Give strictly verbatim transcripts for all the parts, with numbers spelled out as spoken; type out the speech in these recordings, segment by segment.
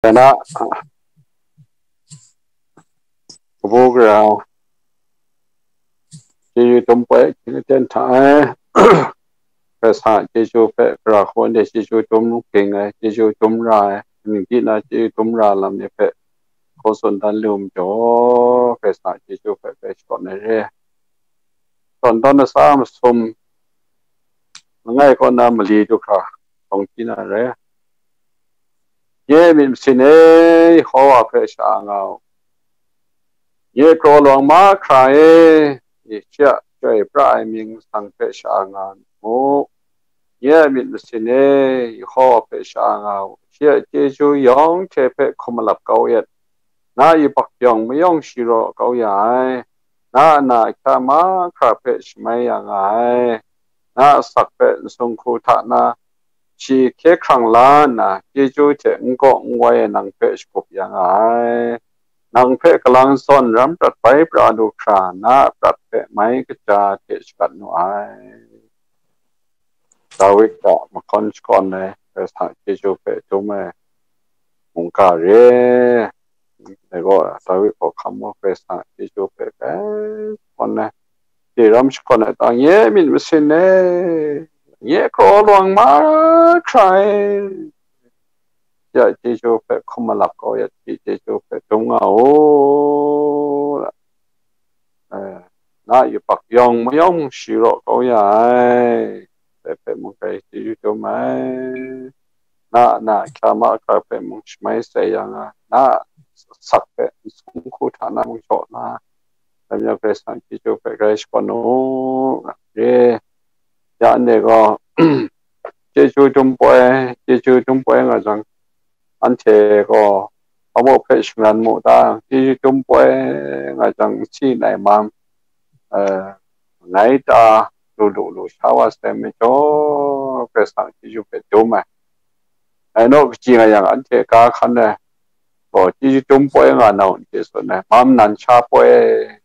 Dai na, kabu gara, chyeju dum poi hkying aten hta e, Karai Kasang chyeju hpe gara hkaw de chyeju dum ging ai, chyeju dum ra ai, ning di na chyeju dum ra lam ni hpe hkaw tsun dan lu majaw, Karai Kasang chyeju hpe bai shakawn ai re. Tawn tawn na sa masum, langai kaw na mali du hkra, tawng hpyi na re. Nye myit masin e, Yehova hpe sha-a nga u. Nye kraw lawang mahkra e, shi a chyoi pra ai mying masang hpe sha-a nga mu. Nye a myit masin e, Yehova hpe sha-a nga u. Shi a chyeju yawng hte hpe hkum malap kau yet, na yubak yawng mayawng shi raw kau ya ai. Na a na ahkya mahkra hpe shamai ya nga ai. Na asak hpe nsung hku hta na shi hkye hkrang la nna, chyeju hte n gaw n wai ai nang hpe shagup ya nga ai. Nang hpe kalang zawn ram prat bai pra lu hkra, na a prat hpe mai kaja hte shagat nu ai. Dawid a mahkawn shakawn ai Karai Kasang chyeju hpe dum ai mungga re. Dai gaw, Dawid gaw hkam gaw Karai Kasang chyeju hpe bai shakawn ai. Dai ram shakawn ai ta, nye myit masin e, nye kraw lawang mahkra e, ya chyeju hpe hkum malap kau ya, chyeju hpe dum nga u. Eh, na yubak yawng mayawng shi raw kau ya ai, dai hpe mung grai chyeju dum ai. Na a na ahkya mahkra hpe mung shamai sai ya nga, na a asak hpe nsung hku hta na mung shaw na, dai majaw Karai Kasang chyeju hpe grai shakawn u, nga re. Ya anhte gaw, chyeju dum poi, chyeju dum poi nga jang, anhte gaw amu hpe shingran mu ta, chyeju dum poi nga jang, nsi nai mam, eh, ngai ta lu lu lu sha wa sai majaw, Karai Kasang chyeju hpe dum ai. Ngai naw kaji nga yang, anhte ga hkan ai gaw, chyeju dum poi nga na u n hte tsun ai, mam nan sha poi,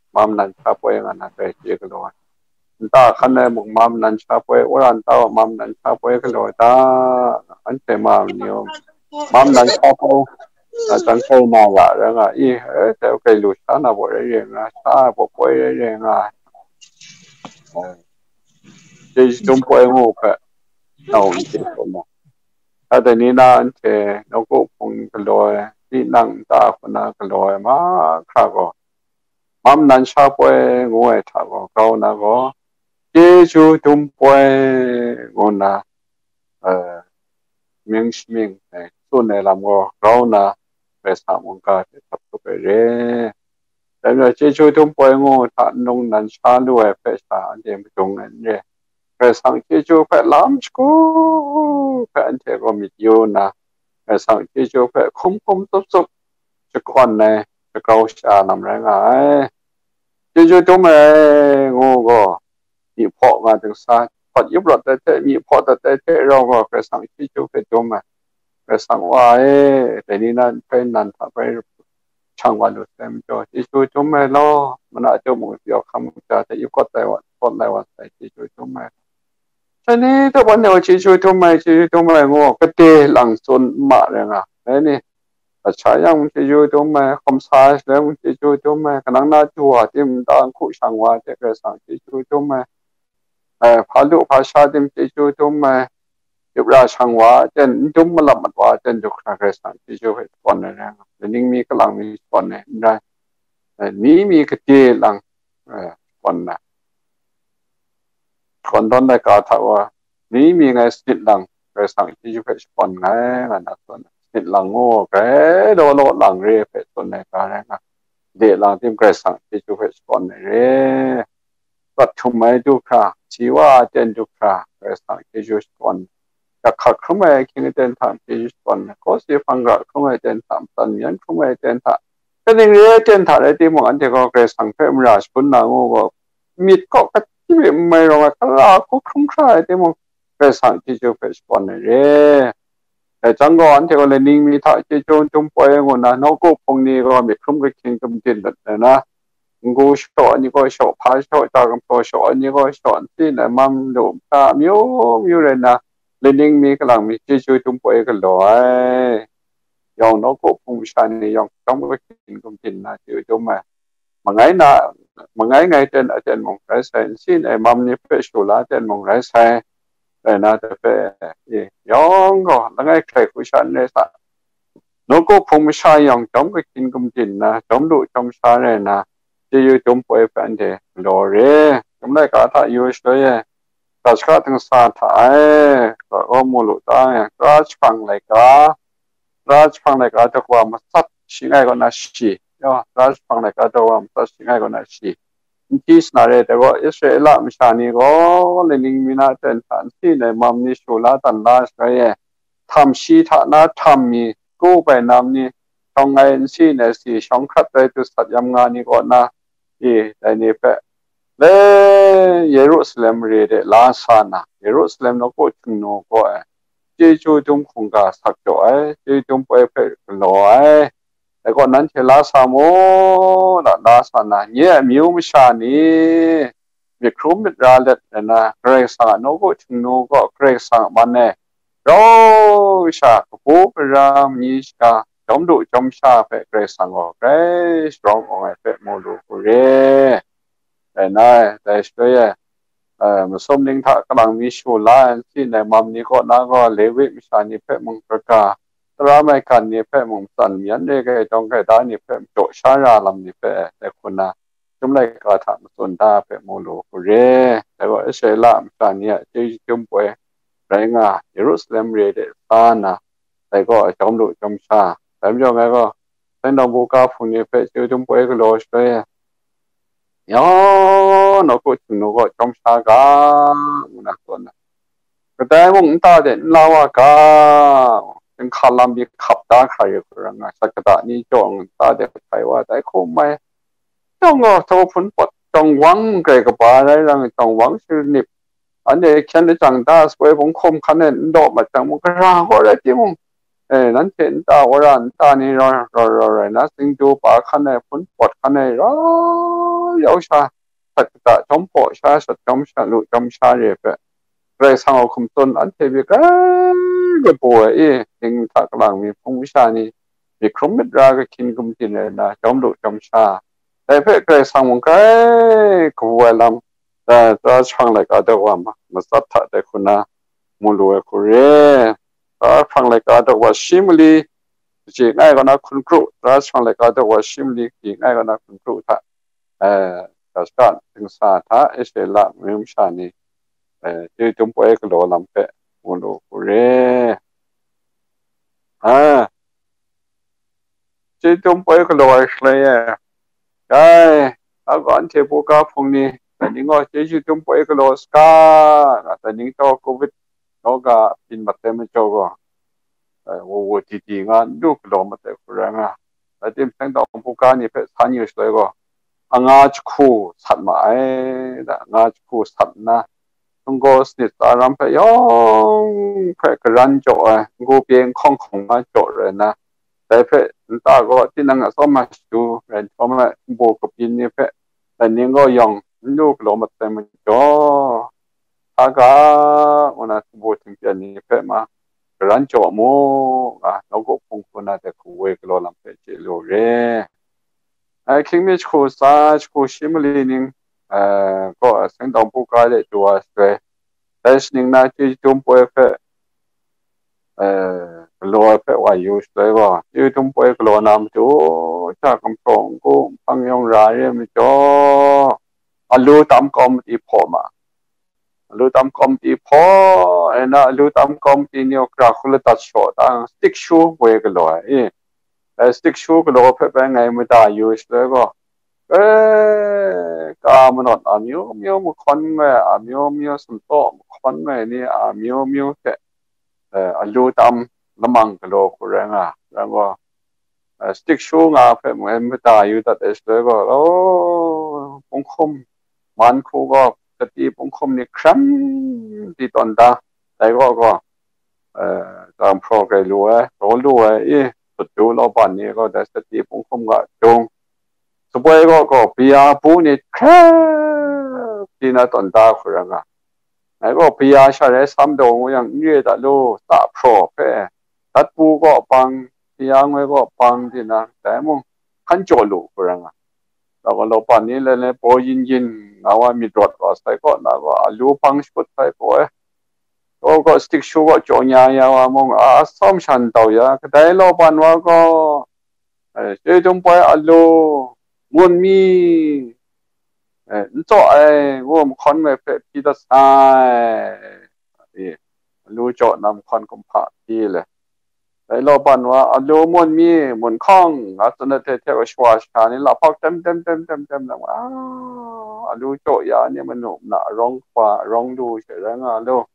mam nan sha poi nga na grai chye galaw ai. Nta hkan ai mung mam nan sha poi, wora nta gaw mam nan sha poi galaw ai ta, anhte ma ni gaw mam nan sha poi, na jang kai na ra rai nga i, eh, dai hpe kai lu sha na baw rai rai nga, sha ai baw poi rai rai nga, eh, chyeju dum poi ngu hpe, na u n hte tsun ai. Dai ni na anhte nawku hpung galaw ai, tinang nta hku na galaw ai mahkra gaw, mam nan sha poi ngu ai hta gaw, grau na gaw, chyeju dum poi ngu nna, eh, mying shamying, eh, tsun ai lam gaw grau nna, Karai Kasang mungga hte htap hkrup ai re. Dai majaw, chyeju dum poi ngu hta nlung nan sha lu ai hpe sha, anhte madung ai n re. Karai Kasang chyeju hpe lam shagu hpe anhte gaw myit yu nna, Karai Kasang chyeju hpe hkum hkum tsup tsup shakawn ai, shagrau sha lam rai nga ai. Chyeju dum ai ngu gaw, myi hpaw nga dingsa, hpawt yup rawt ai hte, myi hpaw dat ai hte rau gaw, Karai Kasang chyeju hpe dum ai. Karai Kasang Wa e, dai ni na hpe nan hta bai shang wa lu sai majaw, chyeju dum ai law, mana chyu mung, yawhkam mung ja hte yup kawt ai wa, kawt lai wa sai, chyeju dum ai. Dai ni hte wan e, chyeju dum ai, chyeju dum ai ngu, gade lang tsun n ma rai nga, dai ni, lasha yang mung chyeju dum ai, hkawm sa ai shaloi mung chyeju dum ai, kanang na du wa tim nta nhku shang wa hte Karai Kasang chyeju dum ai, eh, hpa lu hpa sha tim chyeju dum ai, yup ra shang wa aten, n dum malap mat wa aten du hkra Karai Kasang chyeju hpe shakawn ai rai nga, laning mi kalang mi shakawn ai n rai, eh, ni mi gade lang, eh, shakawn ai. Shakawn dawn ai ga hta wa, ni mi ngai sanit lang Karai Kasang chyeju hpe shakawn nngai, nga na tsun ai. Sanit lang gaw, grai law law lang re hpe tsun ai ga rai nga, de lang tim Karai Kasang chyeju hpe shakawn ai re. Prat htum ai du hkra, si wa aten du hkra, Karai Kasang chyeju shakawn, yak hkak hkrum ai ahkying aten hta chyeju shakawn, kawsi hpang gara hkrum ai aten hta, matsan mayan hkrum ai aten hta, kaning re ai aten hta rai timung, anhte gaw Karai Kasang hpe mara shangun na ngu gaw, myit kaw hkachyi n mai rawng ai, hkala hku hkrum hkra ai timung, Karai Kasang chyeju hpe shakawn ai re. Dai jang gaw, anhte gaw laning mi hta chyeju dum poi ngu nna, nawku hpung ni gaw myit hkrum kahkying dum din dat ai na, n-gu shaw ai ni gaw shaw, hpa shaw, ja gumhpraw shaw ai ni gaw shaw, nsi nai mam lu nta amyu myu rai nna, laning mi kalang mi chyeju dum poi galaw ai. yawng nawku hpung masha ni yawng chyawm kahkyin gumdin na chye dum ai. Mangai na, mangai ngai ten aten mung rai sai, nsin ai mam ni hpe shula ten mung rai sai, rai na hte hpe, e, yawng gaw langai hkrai hku sha n rai sa. Nawku hpung masha yawng chyawm kahkyin gumdin na, chyawm lu chyawm sha rai na, chyeju dum poi hpe anhte galaw re. Chyum laika hta yu shaloi e, ga shaka dingsa hta e, ga gaw mu lu ta yang, tara jahpang laika, tara jahpang laika dawa matsat shi ngai kaw na shi, yaw, tara jahpang laika dawa matsat shi ngai kaw na shi. Nti sana re, dai gaw Israela masha ni gaw, laining mi na ten hta nsin ai mam ni shula dan la shaloi e, htam shi hta na htam mi, kru bai nam ni, shawng ai nsin ai si, shawng hkrat ai dusat yam nga ni kaw na, e, dai ni hpe, le Yerusalem mare de la sa na, Yerusalem nawku htingnu gaw ai, chyeju dum hkungga sak jaw ai, chyeju dum poi hpe galaw ai, dai gaw nanhte la sa mu, la, la sa na, nye a amyu masha ni, myit hkrum myit ra let nna, Karai Kasang a nawku htingnu gaw Karai Kasang a man e, rau sha, kabu gara mani shaga, chyawm lu chyawm sha hpe Karai Kasang gaw grai sharawng awng ai hpe mu lu hku re. Dai na, dai shaloi e, eh, masum ning hta kalang mi shula ai nsin ai mam ni kaw na gaw, Lewi masha ni hpe mung, kaga tara maigan ni hpe mung, matsan myan re gaidawng gaida ni hpe majaw sha ra lam ni hpe, dai hku na, chyum laika hta matsun da hpe mu lu hku re. Dai gaw Israela masha ni a chyeju dum poi rai nga, Yerusalem mare de sa nna, dai gaw chyawm lu chyawm sha, dai majaw ngai gaw, Seng dawng buga hpung ni hpe chyeju dum poi galaw shaloi e, yawng nawku htingnu gaw chyawm sha ga, ngu na tsun ai. Kadai mung nta de n la wa ga, chyinghka lam mi hkap da hkra yu hku rai nga, shat kata ni jaw nta de hkrai wa, dai hkum ai. Yawng gaw, htaw hpun pawt, jawng wang grai kaba rai rang, jawng wang sharinip, anhte hkyen lajang da, sapoi bunghkum hkan e n daw mat jang mung, gara gaw rai timung, e, nanhte nta wora nta ni rau, rau, rau rai na, singdu pa hkan e, hpun pawt hkan e, rau yau sha, shat kata chyawm hpaw sha, shat chyawm sha, lu chyawm sha re hpe, Karai Kasang a hkum tsun anhte hpe grai kabu ai i, ning hta kalang mi hpung masha ni, myit hkrum myit ra kahkyin gumdin rai nna, chyawm lu chyawm sha, dai hpe Karai Kasang mung grai kabu ai lam, dai tara jahpang laika dawa ma-, matsat hta dai hku na mu lu ai hku re. Tara jahpang laika dawa shi mali, kaji ngai kaw na hkun kru, tara jahpang laika dawa shi mali, kaji ngai kaw na hkun kru hta, eh, ga shaka dingsa hta Israela mare masha ni, eh, chyeju dum poi galaw lam hpe mu lu hku re. Ah, chyeju dum poi galaw ai shaloi e, dai, a gaw anhte buga hpung ni, dai ning gaw chyeju dum poi galaw saga, nga, dai ning taw covid nawku byin mat ai majaw gaw, eh, wu wu di di nga n lu galaw mat ai hku rai nga, rai timung, seng dawng buga ni hpe san yu shaloi gaw, anga jahku sat ma ai, da, anga jahku sat nna, hkunggaw sanit tsa ram hpe yawng hpe karan jaw ai, n-gu pye n hkawng hkawng nga jaw rai nna, dai hpe nta gaw tinang a tsawm ai shadu rai nhtawm ai, nbu kabyin ni hpe dai ning gaw yawng n lu galaw mat ai majaw, hka ga, ngu na htingbu htingpyan ni hpe ma, karan jaw mu, nga, nawku hpung hku na de hku woi galaw lam hpe chye lu re. Ai, hkying mi jahku tsa, jahku shi mali ning, eh, gaw, seng dawng buga de du wa shaloi, dai shaning na chyeju dum poi hpe, eh, galaw ai hpe wa yu shaloi gaw, chyeju dum poi galaw na matu, hta gumhpraw n-gu nhpang yawng ra re ai majaw, alu tam kau madi hpaw ma, alu tam kau madi hpaw, e na, alu tam kau madi ni gaw gara hku ladat shaw ta, stick shoe woi galaw ai, e, dai stick shoe galaw hpe bai ngai mada yu shaloi gaw, e, ka manawt amyu myu mahkawn ai, amyu myu sumtaw mahkawn ai ni amyu myu hte, eh, alu tam lamang galaw hku rai nga, rai gaw, eh, stick shoe nga hpe mung mada yu dat ai shaloi gaw, oh, punghkum, man hku gaw, sati punghkum ni hkram di tawn da, dai gaw gaw, eh, ga hpraw grai lu ai, raw lu ai, i, sut du law ban ni gaw, dai sati punghkum ga dung, sapoi gaw gaw, bia bu ni hkra di na tawn da hku rai nga. Ngai gaw bia sha rai sam daw ngu yang, n re dat lu, ta hpraw hpe, dat bu gaw bang, hpyi ya ngoi gaw bang di na, dai mung hkan jaw lu hku rai nga. Rau gaw, law pan ni le le paw yin yin nga wa myit rawt wa sai kaw na gaw, alu hpang shakut sai kaw e. Kaw gaw, stick shoe gaw jaw nya ya wa mung, a, a sawm shan tau ya, kadai law pan wa gaw, eh, chye dum poi alu, ngun mi, eh, n tsaw ai, ngu mahkawn ngai hpe hpyi dat sai. E, alu jaw na mahkawn kumhpa hpyi le. Dai law ban wa, alu mun mi, mun hkawng, nga tsun ai hte hte wa, shawa sha ni lahpawk tem tem tem tem tem na, a, alu jaw ya ni manu mna arawng hpa, arawng lu she rai nga lu.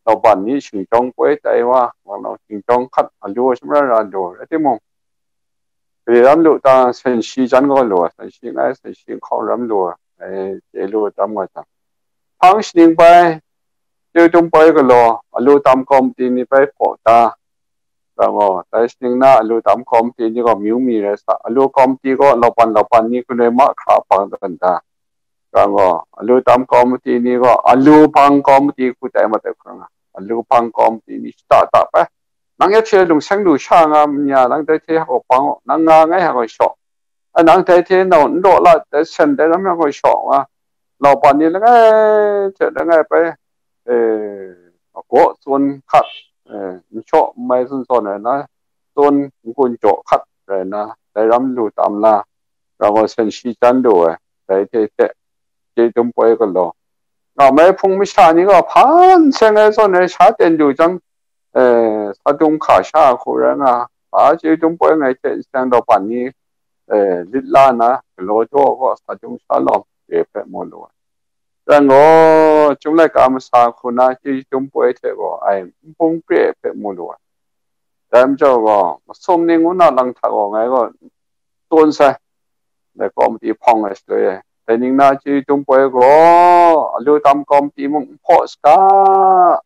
Law ban ni shingjawng poi tai wa, wa law shingjawng hkat alu shamra ra lu, rai timung, gade ram lu ta, sen shi jan gaw lu ai, sen shi ngai, sen shi hkawng ram lu ai, chye lu tam nga jang, hpang shaning bai, chye dum poi galaw, alu tam kawmti ni bai hpaw ta, rau gaw, dai shaning na alu tam kawmti ni gaw myu mi rai sa, alu kawmti gaw laupan laupan ni hkun ai mahkra bang dan ta, rau gaw, alu tam kawmti ni gaw alu hpang kawmti hku tai mat ai hkra nga, alu hpang kawmti ni shata ta bai, nang ya hte lungseng lu sha nga ma nya, nang dai hte hak gaw bang u, nang nga ngai hak gaw shaw, a, nang dai hte nau n raw la, dai sen dai ram hak gaw shaw nga, laupan ni langai hte langai bai, e, agaw tsun hkat, e, n shaw n mai tsun tsawn ai na, tsun n-gun jaw hkat rai na, dai ram lu tam la, rau gaw sen shi jan lu ai, dai hte hte, chye dum poi galaw, nga mai hpung masha ni gaw hpan seng ai zawn ai sha ten du jang, eh, sa dung hka sha hku rai nga, hpa chye dum poi ngai hte n seng daw pan ni, eh, lit la na, galaw jaw gaw sa dung sha lawm re hpe mu lu ai. Rai gaw, Chyum laika masa hku na chye dum poi hte gaw ai npung pre hpe mu lu ai. Dai majaw gaw, masum ni ngu na lang hta gaw ngai gaw tsun sai, dai kawmti hpawng ai shaloi e. Dai ning na chye dum poi gaw, alu tam kawmti mung n hpaw saga,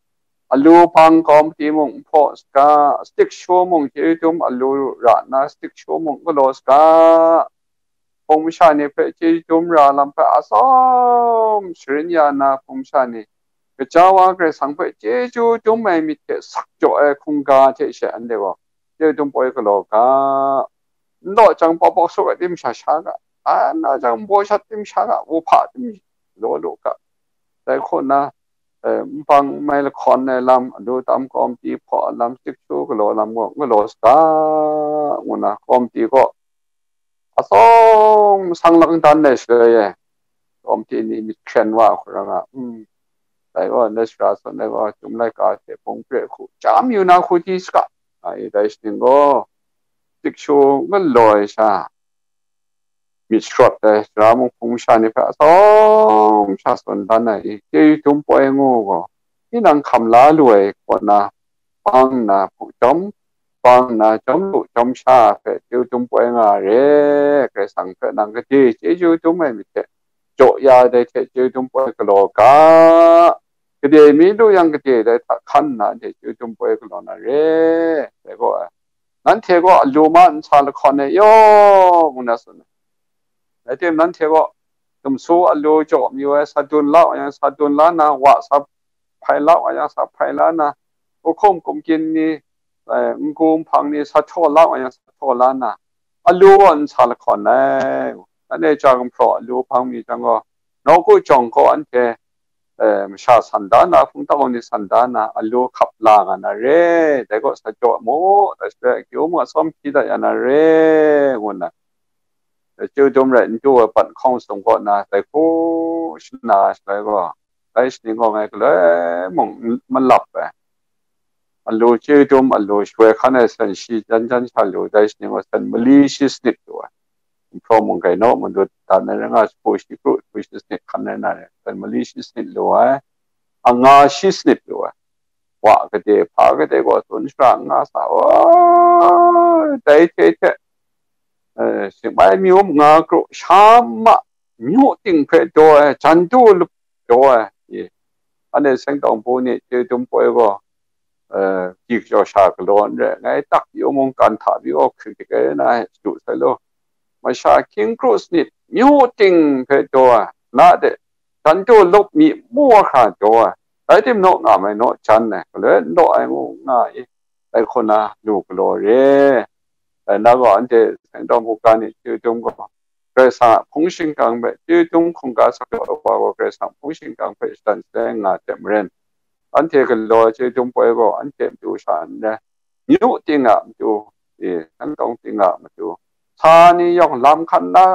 alu hpang kawmti mung n hpaw saga, stick shoe mung chye dum alu ra nna stick shoe mung n galaw saga, hpung masha ni hpe chye dum ra lam hpe atsawm sharin ya na hpung masha ni, gaja wa Karai Kasang hpe chyeju dum ai myit hte sak jaw ai hkungga hte she anhte gaw, chye dum poi galaw ga, n law jang, pawk pawk suk ai tim sha sha ga, a na jang, baw shat tim sha ga, wuhpa tim law lu ga, dai hku na, eh, npang mai lahkawn ai lam, alu tam kawmti hpaw ai lam, stick shoe galaw lam gaw n galaw saga, ngu na kawmti gaw atsawm sang lang dan ai shaloi e, kawmti ni myit hkren wa hku rai nga, um, dai gaw, ndai sara zawn ai gaw, Chyum laika hte hpung pre hku, chyam yu na hku di saga, a, i dai shaning gaw, stick shoe n galaw ai sha, myit sharawt ai sara mung hpung masha ni hpe atsawm sha tsun dan ai i, chye dum poi ngu gaw, tinang hkam la lu ai kaw na, bang nna hpung chyawm, bang nna chyawm lu chyawm sha hpe chye dum poi nga re, Karai Kasang hpe nang gade chyeju dum ai myit hte, jaw ya ai dai hte chye dum poi galaw ga, gade mi lu yang gade dai hta hkan nna hte chye dum poi galaw na re, dai gaw ai. Nanhte gaw alu ma nsa lahkawn e yaw, ngu na tsun ai. Rai tim, nanhte gaw dumsu alu jaw mayu ai, sa dun la wa yang, sa dun la na, wa sa hpai la wa yang, sa hpai la na, hkum kumgyin ni, eh, n-gu nhpang ni sa htaw la wa yang, sa htaw la na, alu gaw nsa lahkawn ai. Nanhte ja gumhpraw alu hpang mi jang gaw, nawku jawng gaw anhte, eh, masha san da na, hpung tau ni san da na, alu hkap la nga na re, dai gaw sa jaw mu, dai shaloi akyu mung atsawm hpyi dat ya na re, ngu nna, chye dum rai n du ai pat hkawng sung kaw na, dai hku shana shaloi gaw, dai shaning gaw ngai galoi mung n malap ai. Alu chye dum, alu shawoi hkan ai sen shi jan jan sha lu, dai shaning gaw sen mali shi sanit lu ai. Gumhpraw mung gai naw malut dan ai rai nga, hpu shi kru, hpu shi sanit hkan ai na re, sen mali shi sanit lu ai, anga shi sanit lu ai. Wa gade, hpa gade gaw tsun shara n nga sa, o, dai hte hte, eh, singbai myu manga kru, sha ma, myu ting hpe daw ai, jan du lup daw ai, i, anhte seng tawng bu ni chye dum poi gaw, eh, gyi kyaw sha galaw n rai, ngai tak pyi u, mungkan hta pyi u, hkrit dik ai na, shadu sai law, masha hkying kru sanit, myu ting hpe daw ai, na de, jan du lup mi mu wa hkra daw ai, rai timung, nga mai naw jan ai, galoi n daw ai ngu nga i, dai hku na lu galaw re. Dai na gaw anhte seng tawng buga ni chyeju dum gaw, Karai Kasang a hpung shingkang hpe chyeju dum hkungga sak ai wa gaw, Karai Kasang hpung shingkang hpe shatan shatai nga ai hte maren, anhte galaw ai chyeju dum poi gaw anhte matu sha n rai, myu ting a matu, e, seng tawng ting a matu, sa ni yawng lam hkan na,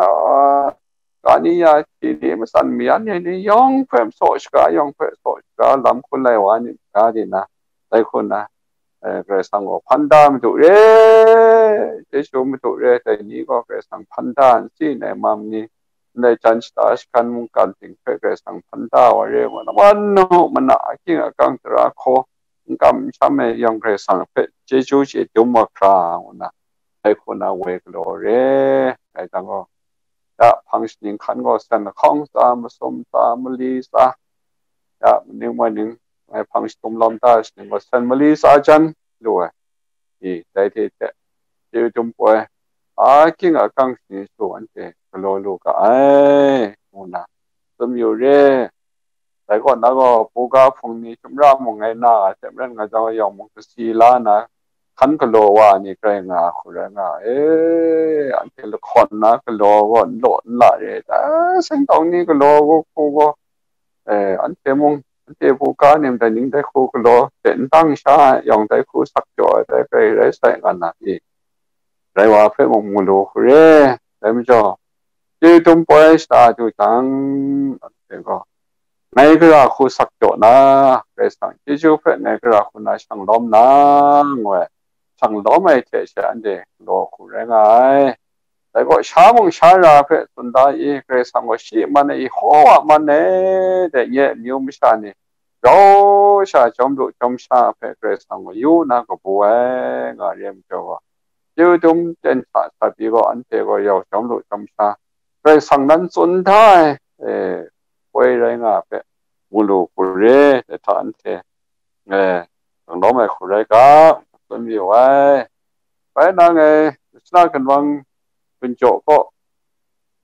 Kani ya hti ni, matsan mayan ni, ni yawng hpe saw shaga, yawng hpe saw shaga, lam hkun lai wa ni, ga di na, dai hku na, eh, Karai Kasang gaw hpan da madu re, chyeju madu re, dai ni gaw Karai Kasang hpan da n si ai mam ni, ndai jan shata shagan mungkan ting hpe Karai Kasang hpan da wa re, wa na, wa nu mana, aking akang tara hkaw, n kam n sham ai yawng Karai Kasang hpe chyeju chye dum wa hkra, ngu na, dai hku na woi galaw re, dai jang gaw, ya hpang shaning hkan gaw sen lahkawng tsa, masum tsa, mali tsa, ya maning maning, ngai hpang shatum lawm ta shaning gaw sen mali tsa jan lu ai. I, dai hte hte, chyeju dum poi, aking akang shaning su anhte galaw lu ga ai, ngu na, tsun yu re. Dai kaw na gaw, buga hpung ni hkyum ra mung ngai na, hte maren nga jang yawng mung kasi la na, hkan galaw wa ni grai nga hku rai nga, e, anhte lahkawn na galaw gaw n law n la re, dai seng tawng ni galaw gaw hku gaw, e, anhte mung, anhte buga ni ndai ning dai hku galaw hte n dang sha ai yawng dai hku sak jaw ai dai grai rai sai nga na i, rai wa hpe mung mu lu hku re, dai majaw, chyeju dum poi shata du jang, anhte gaw, ngai gara hku sak jaw na, Karai Kasang chyeju hpe ngai gara hku na shang lawm na, ngu ai, shang lawm ai hte she anhte galaw hku rai nga ai. Dai gaw, sha mung sha ra hpe tsun da i, Karai Kasang gaw shi man ai, Yehowa man ai, dai nye amyu masha ni, grau sha, jawm lu jawm sha hpe Karai Kasang gaw yu na kabu ai, nga re ai majaw gaw, chyeju dum ten hta sa pyi gaw, anhte gaw yau jawm lu jawm sha, Karai Kasang nan tsun da ai, e, poi rai nga ai hpe mu lu hku re, dai hta anhte, e, dang lawm ai hku rai ga, tsun mayu ai. Bai nang e, Sasana ginwang gun jaw kaw,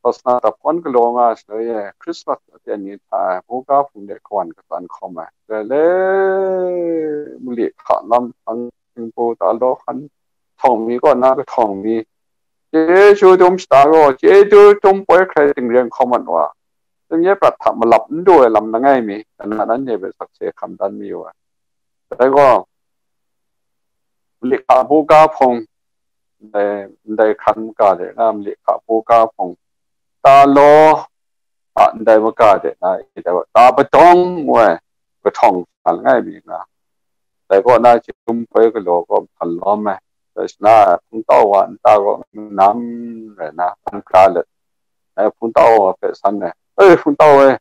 Sasana dap kawn galaw nga ai shaloi e, Christmas aten ni hta e, buga hpung de kawan katsan hkawm ai, le le, mali hka lam, ang, htingbu, ta law hkan, htawng mi kaw na kahtawng mi, chyeju dum shata gaw, chyeju dum poi hkrai tingren hkawm mat wa, Tingye prat hta malap n du ai lam langai mi, kana nanhte hpe sakse hkam dan mayu ai. Dai gaw, mali hka buga hpung, ndai, ndai hkran maga de nga, mali hka buga hpung, ta law a ndai maga de na, i dai gaw, ta padawng ngu ai, kahtawng hkran langai mi nga, dai kaw na chyum poi galaw gaw hkan lawm ai. Dai shana, hpung tau wa nta gaw nam rai na, an hkra let, dai hpung tau wa hpe san ai, "E, hpung tau e,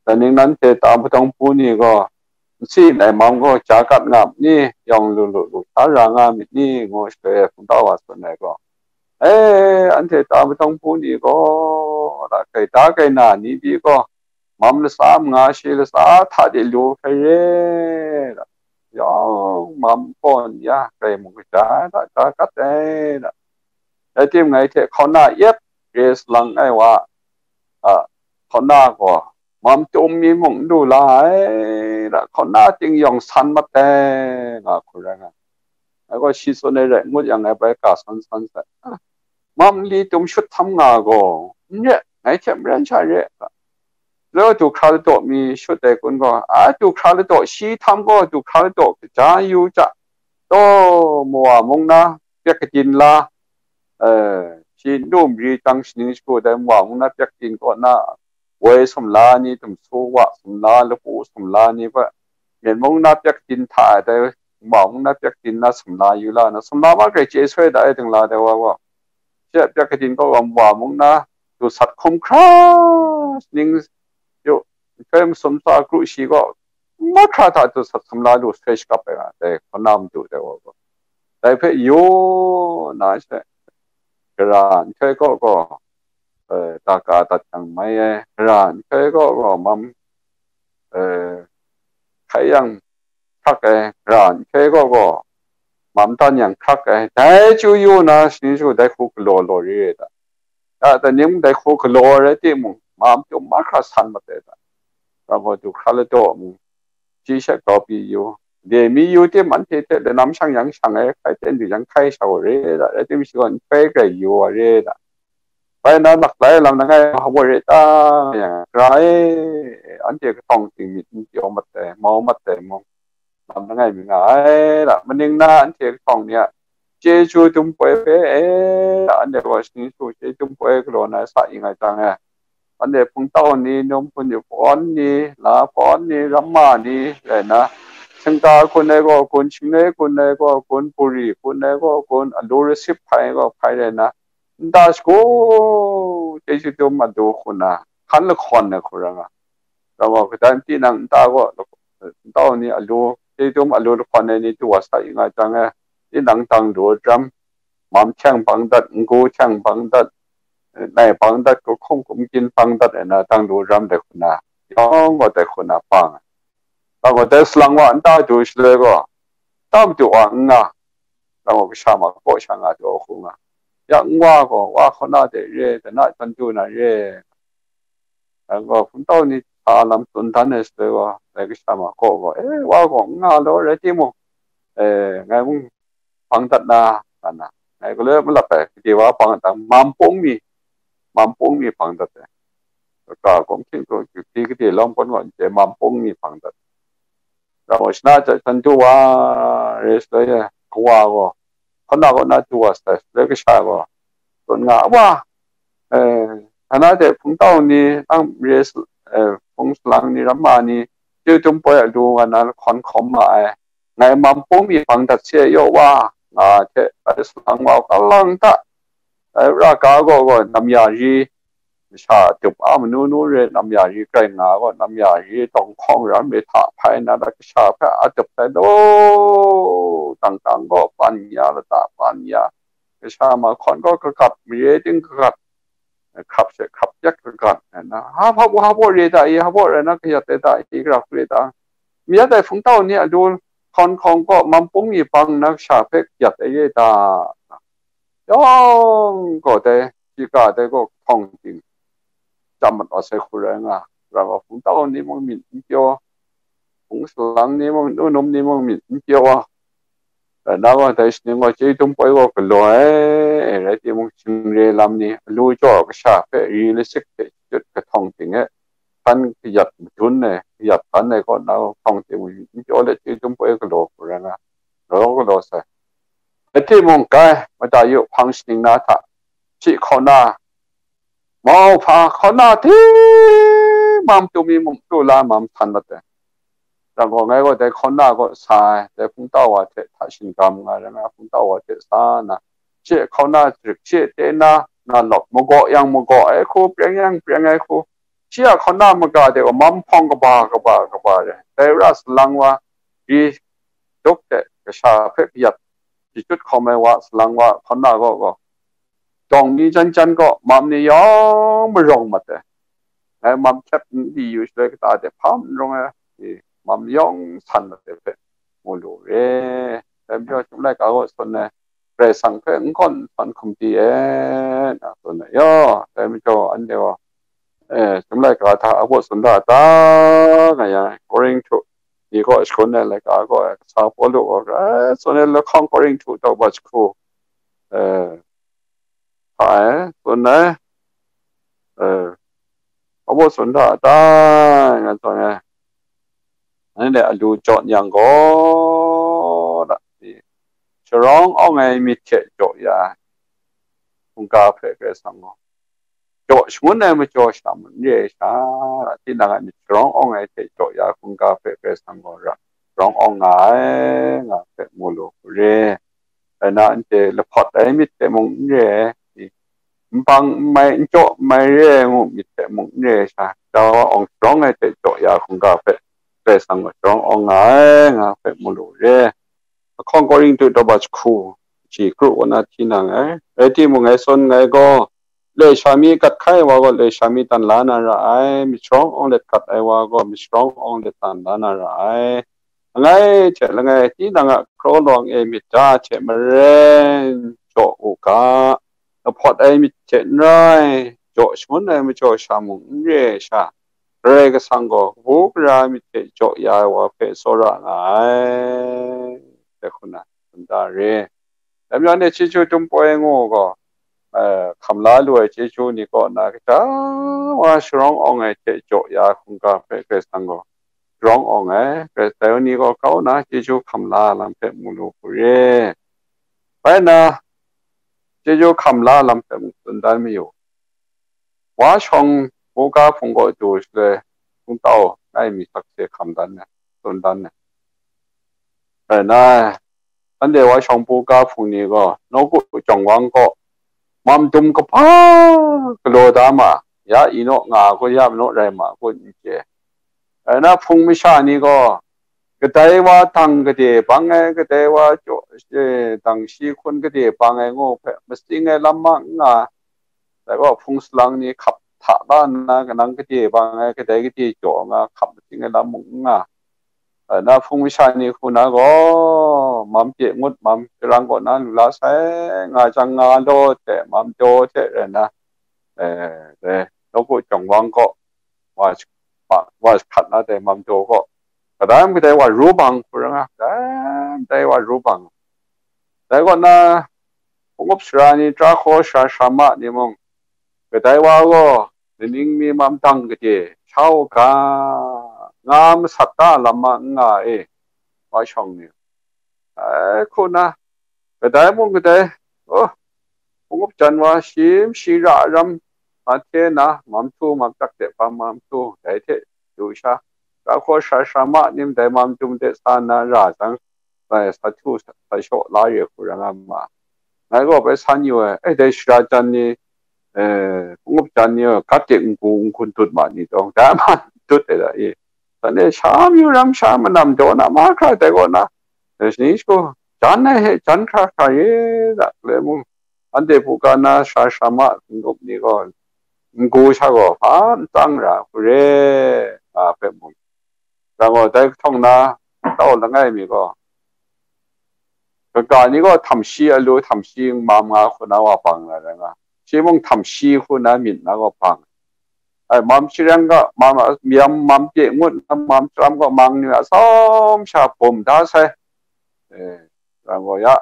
dai ning nanhte ta padawng pu ni gaw, n si ai mam gaw ja kat nga myit ni, yawng lu lu lu sha ra nga myit ni?" ngu shaloi e, hpung tau wa tsun ai gaw, "E, anhte ta padawng pu ni gaw, da, gaita gaina ni pyi gaw, mam latsa manga shi latsa hta de lu hkrai re, da, yawng mam kaw n ya, grai mung kaja ai hta ja kat ai, da, rai timung, ngai hte hkauna yep re salang ai wa, a, hkauna gaw mam tum mi mung n lu la ai, da, hkauna ting yawng san mat ai," nga hku rai nga. Ngai gaw shi tsun ai rai ngut yang, ngai bai ka san san sai. "Mam nli tum shut htam nga gaw, n re, ngai hte maren sha re," ga. Lo du hkra ladaw mi shut ai kun gaw, a, du hkra ladaw shi htam gaw, du hkra ladaw kaja yu hta, taw, Mawa mung na pyak kadin la, eh, shi n lu mari jang, shaning shagu dai Mawa mung na pyak kadin kaw na, woi sumla ni, dumsu wa sumla, lapu sumla ni hpe, Myen mung na pyak kadin hta e, dai Mawa mung na pyak kadin na sumla yu la na, sumla ma grai chye soi da e, dingla dai wa gaw. Shi a pyak kadin kaw wa, Mawa mung na du sat hkum hkra, ning yu, nhtoi masum tsa kru shi gaw, mahkra hta du sat sumla lu soi shakap ai nga, dai hkauna madu dai wa gaw. Dai hpe yu na she, gara nhtoi kaw gaw, eh, daka dat yang mai ai, gara nhtoi kaw gaw mam, eh, hkai yang hkrak ai, gara nhtoi kaw gaw mam dan yang hkrak ai, dai chyu yu na, shaning shagu dai hku galaw law ri rai ta. Ya, dai ning dai hku galaw rai timung, mam chyum mahkra san mat ai ta. Rau gaw, du hkra ladaw mung, shi shat grau pyi yu, de mi yu tim anhte hte lanam shang yang shang ai, hkai ten du yang hkai sha wa re da, rai tim shi gaw nhtoi grai yu wa re da. Bai na laklai lam langai hpa wa re ta, nga yang, Ra e, anhte kahtawng ting myit n pyaw mat ai, mau mat ai mung, lam langai mi nga ai da. Maning na anhte kahtawng ni a chyeju dum poi hpe, e, anhte gaw shaning su chyeju dum poi galaw na sa ing ai jang e, anhte hpungtau ni, num hpun yu hpawn ni, la hpawn ni, ramma ni rai na, shingka hkun ai gaw hkun, shingnoi hkun ai gaw hkun, buri hkun ai gaw hkun, alu rasip hpai ai gaw hpai rai na, nta shagu chyeju dum alu hkun na, hkan lahkawn ai hku ra nga. Rau gaw, kadai tinang nta gaw, hpungtau ni alu, chyeju dum alu lahkawn ai ni du wa sa ing ai jang e, tinang dang lu ai ram, mam hkyeng bang dat, ngu hkyeng bang dat, nai bang dat, kahkum kumgyin bang dat ai na, dang lu ram dai hku na, yawng gaw dai hku na bang ai. Dang gaw dai salang wa nta du shaloi gaw, nta madu wa n nga, dang gaw kasha ma kaw sha nga du ai hku nga. Ya n wa gaw, wa hkaw na de re, dana chyeju na re. Dang gaw hpungtau ni hta lam tsun dan ai shaloi gaw, dai kasha ma kaw gaw, e, wa gaw n nga law rai timung, e, ngai mung hpang dat na, nga na, ngai galoi malap ai, gade wa hpang dat, mampung mi, mampung mi hpang dat ai. Kaka gawm hkying hkru, gade gade lawng pawng gaw, n chye, mampung mi hpang dat. Rau shana hta chyeju wa re shaloi e, kawa gaw, hkaw na kaw na du wa sai shaloi kasha gaw, tsun nga, wa, e, hkaw na hte hpungtau ni, nang re, e, hpung salang ni, ramma ni, chyeju dum poi alu nga na lahkawn hkawm ma ai. Ngai mampung mi hpang dat se yaw wa, nga hte bai salang wa kalang ta, rai ra ga gaw gaw, namya ri, masha tup a manu nu re, namya ri grai nga gaw, namya ri tawng hkawng ram re hta hpai na, dat kasha hpe a tup sai law, tang tang gaw pan ya, lata pan ya, kasha mahkawn gaw kagat, mare ting kagat, hkrap she hkrap yak kagat, na, ha hpa, ha hpa re ta i, ha hpa rai na kayat ai ta i, gara hku re ta, mayat ai hpungtau ni alu hkawn hkawng gaw mampung mi hpang na kasha hpe kayat ai re ta, yawng gaw dai, shi ga dai gaw hkawng ting, chyam mat wa sai hku rai nga, rau gaw hpungtau ni mung myit n pyaw, hpung salang ni mung, nu num ni mung myit n pyaw, dai na gaw dai shaning gaw chyeju dum poi gaw galaw ai, rai timung, shingre lam ni, alu jaw kasha hpe ri lasik hte chyut kahtawng ting e, hkan kayat madun ai, kayat hkan ai kaw na gaw hkawng ting mung myit n pyaw let chyeju dum poi galaw hku rai nga, galaw galaw sai. Rai timung, kai, mada yu, hpang shaning na hta, shi hkaw na, mau hpa hkaw na ting, mam tu mi mung tu la, mam htan mat ai. Rau gaw ngai gaw dai hkaw na gaw sa ai, dai hpungtau wa hte hta shinggam nga rai nga, hpungtau wa hte sa na, shi hkaw na jarik, shi te na, na lawp magaw yang magaw ai hku, preng yang preng ai hku, shi a hkaw na maga de gaw mam hpawng kaba kaba kaba re, dai ra salang wa, ri duk de kasha hpe kayat, shi chyut hkawm ai wa, salang wa hkaw na gaw gaw, dawng ni jan jan gaw mam ni yawng marawng mat ai. Ngai mam hkyep n di yu shaloi kata de hpa n rawng ai, i, mam yawng san mat ai hpe mu lu re. Dai majaw, Chyum laika gaw tsun ai, Karai Kasang hpe n gawn n htawn hkum di e, na tsun ai yaw. Dai majaw, anhte gaw, e, Chyum laika hta a baw tsun da ta, nga yang, Korinhtu ni kaw shagun ai laika gaw, kasa Pawlu gaw, e, tsun ai lahkawng, Korinhtu daw bat jahku, e, hta e, tsun ai, e, a baw tsun da ta, nga tsun ai. Anhte alu jaw n yang gaw, da, sharawng awng ai myit hte jaw ya ai hkungga hpe Karai Kasang gaw, jaw shangun ai majaw sha mung n re ai sha, tinang a myit sharawng awng ai hte jaw ya ai hkungga hpe Karai Kasang gaw ra, sharawng awng nga ai, nga hpe mu lu hku re. Rai na, anhte lahpawt ai myit hte mung n re ai, nbang n mai, n jaw n mai re ai ngu myit hte mung n re ai sha, Karai Kasang gaw awng sharawng ai hte jaw ya hkungga hpe Karai Kasang gaw sharawng awng nga ai, nga hpe mu lu re. Lahkawng Korinhtu daw bat jahku, shi kru wa na hti nang ai. Rai timung, ngai tsun nngai gaw, laisha mi gat hkai ai wa gaw, laisha mi tan la na ra ai, myit sharawng awng let gat ai wa gaw, myit sharawng awng let tan la na ra ai. Langai hte langai, tinang a hkraw lawang e myit da hte maren jaw u ga, lahpawt ai myit hte n rai, jaw shangun ai majaw sha mung n re ai sha, Karai Kasang gaw kabu gara myit hte jaw ya ai wa hpe tsawra nga ai, dai hku na tsun da re. Dai majaw, chyeju dum poi ngu gaw, eh, hkam la lu ai chyeju ni kaw na kaja wa sharawng awng ai hte jaw ya hkungga hpe Karai Kasang gaw sharawng awng ai, Karai Kasang ni gaw kau na chyeju hkam la lam hpe mu lu hku re. Bai nna, chyeju hkam la lam hpe mung tsun dan mayu. Wa shawng buga hpung kaw du shaloi, hpung tau ngai mi sakse hkam dan ai, tsun dan ai. Rai nna, anhte wa shawng buga hpung ni gaw, nawku jawng wang kaw, mam dum kaba galaw da ma, ya i naw nga kun, ya manaw rai ma kun, n chye. Rai nna, hpung masha ni gaw, kadai wa dang gade bang ai, kadai wa jaw, eh, dang shi hkun gade bang ai ngu hpe, matsing ai lam ma n nga, dai gaw hpung salang ni hkap hta la nna, kanang gade bang ai, kadai gade jaw nga hkap matsing ai lam mung n nga. Rai nna, hpung masha ni hku na gaw, mam pye ngut, mam sharang kaw na lu la sai, nga jang nga law hte, mam daw hte rai nna, eh, dai, nawku jawng wang kaw, wa, wa, wa hkrat na dai mam daw kaw, kadai kadai wa ru bang hku ra nga, kadai kadai wa ru bang. Dai kaw na, hpung up sara ni, tara hkaw sara sara ma ni mung, kadai wa gaw, nining mi mam dang gade, sha u ga, nga masat da lam ma n nga e, wa shawng ni. Ai, hku na, kadai mung kadai, oh, hpung up jan wa, shi mshi ra ram, ma hte na, mam htu, mam tak de hpang mam htu, dai hte du sha, tara hkaw sara sara ma ni mung dai mam dum de sa nna ra jang, bai sa htu sa, sa shaw la re hku ra nga ma. Ngai gaw bai san yu ai, eh, dai shara jan ni, eh, hpung up jan ni, gat de n-gu n-gun dut ma ni taw, dai ma dut ai da i. Shanhte sha myu ram sha manam daw na mahkra dai kaw na, eh, shaning shagu jan ai hte jan hkra hkra re da, le mung, anhte buga na sara sara ma n-gup ni gaw, n-gu sha gaw hpa n tsang ra hku re, nga hpe mung. Rai gaw, dai kahtawng na, tau langai mi gaw, kaga ni gaw htam shi alu, htam shi n-, mam nga hku na wa bang na rai nga, shi mung htam shi hku na myit na gaw bang. Ai, mam sharang ga, mam, mam, mam pye ngut na, mam sharam gaw mang ni a tsawm sha bum da sai. Eh, rai gaw ya,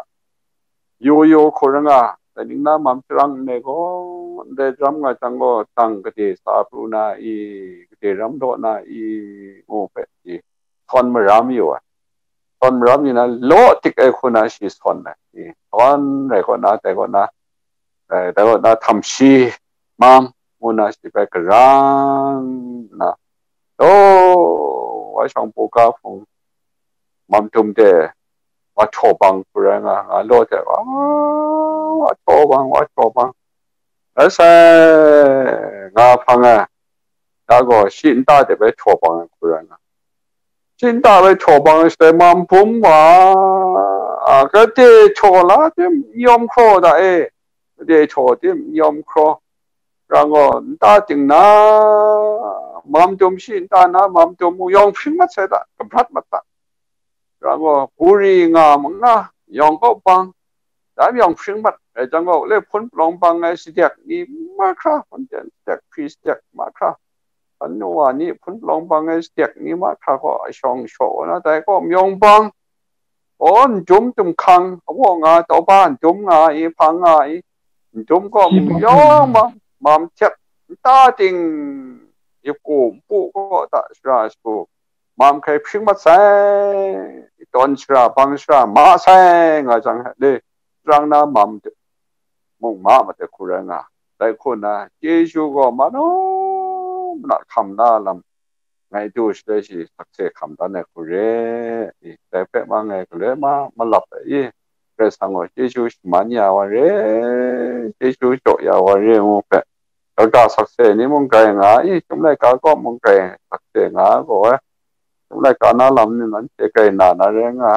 yu yu hku ra nga, dai ning na mam sharang ndai gaw, ndai ram nga jang gaw, dang gade sa pru na i, gade ram daw na i, ngu hpe i, sawn maram yu ai. Sawn maram ni na, law tik ai hku na shi sawn ai. I, sawn rai kaw na, dai kaw na, eh, dai kaw na, htam shi mam ngu na shi bai garang nna, law, wa shawng buga hpung, mam dum de, wa htaw bang hku rai nga, nga law de, wa, wa htaw bang, wa htaw bang. Rai sai, nga hpang ai, da gaw shi nta de bai htaw bang ai hku rai nga. Shi nta bai htaw bang ai shaloi, mam bum wa, a, gade htaw la tim n yawm hkraw da e, gade htaw tim n yawm hkraw. Rai gaw, nta ting na, mam dum shi nta na, mam dum mu yawng hpring mat sai da, kabrat mat da. Rai gaw, guri nga ma nga, yawng kaw bang, dai yawng hpring mat, rai jang gaw, le hpun palawng bang ai sadek ni mahkra, hpun ten sadek, hpri sadek mahkra, hpun nu wa ni hpun palawng bang ai sadek ni mahkra gaw, a shawng shaw na, dai gaw yawng bang, gaw, n dum dum hkang, a waw nga, tau ba n dum nga i, hpang nga i, n dum gaw, yawng bang, mam htet, nta ting, yip ku, npu gaw, da, shara shagu, mam hkai hpring mat sai, tawn shara, bang shara, ma sai, nga jang, le, sharang na mam de, mung ma ma de hku rai nga, dai hku na, chyeju gaw, manu mana hkam na lam, ngai du shaloi shi sakse hkam dan ai hku re, i, dai hpe ma ngai galoi ma, malap ai, i, Karai Kasang gaw chyeju shaman ya wa re, chyeju jaw ya wa re, ngu hpe, kaga sakse ni mung grai nga i, chyum laika kaw mung grai sakse nga gaw ai, chyum laika na lam ni nanhte grai na na rai nga,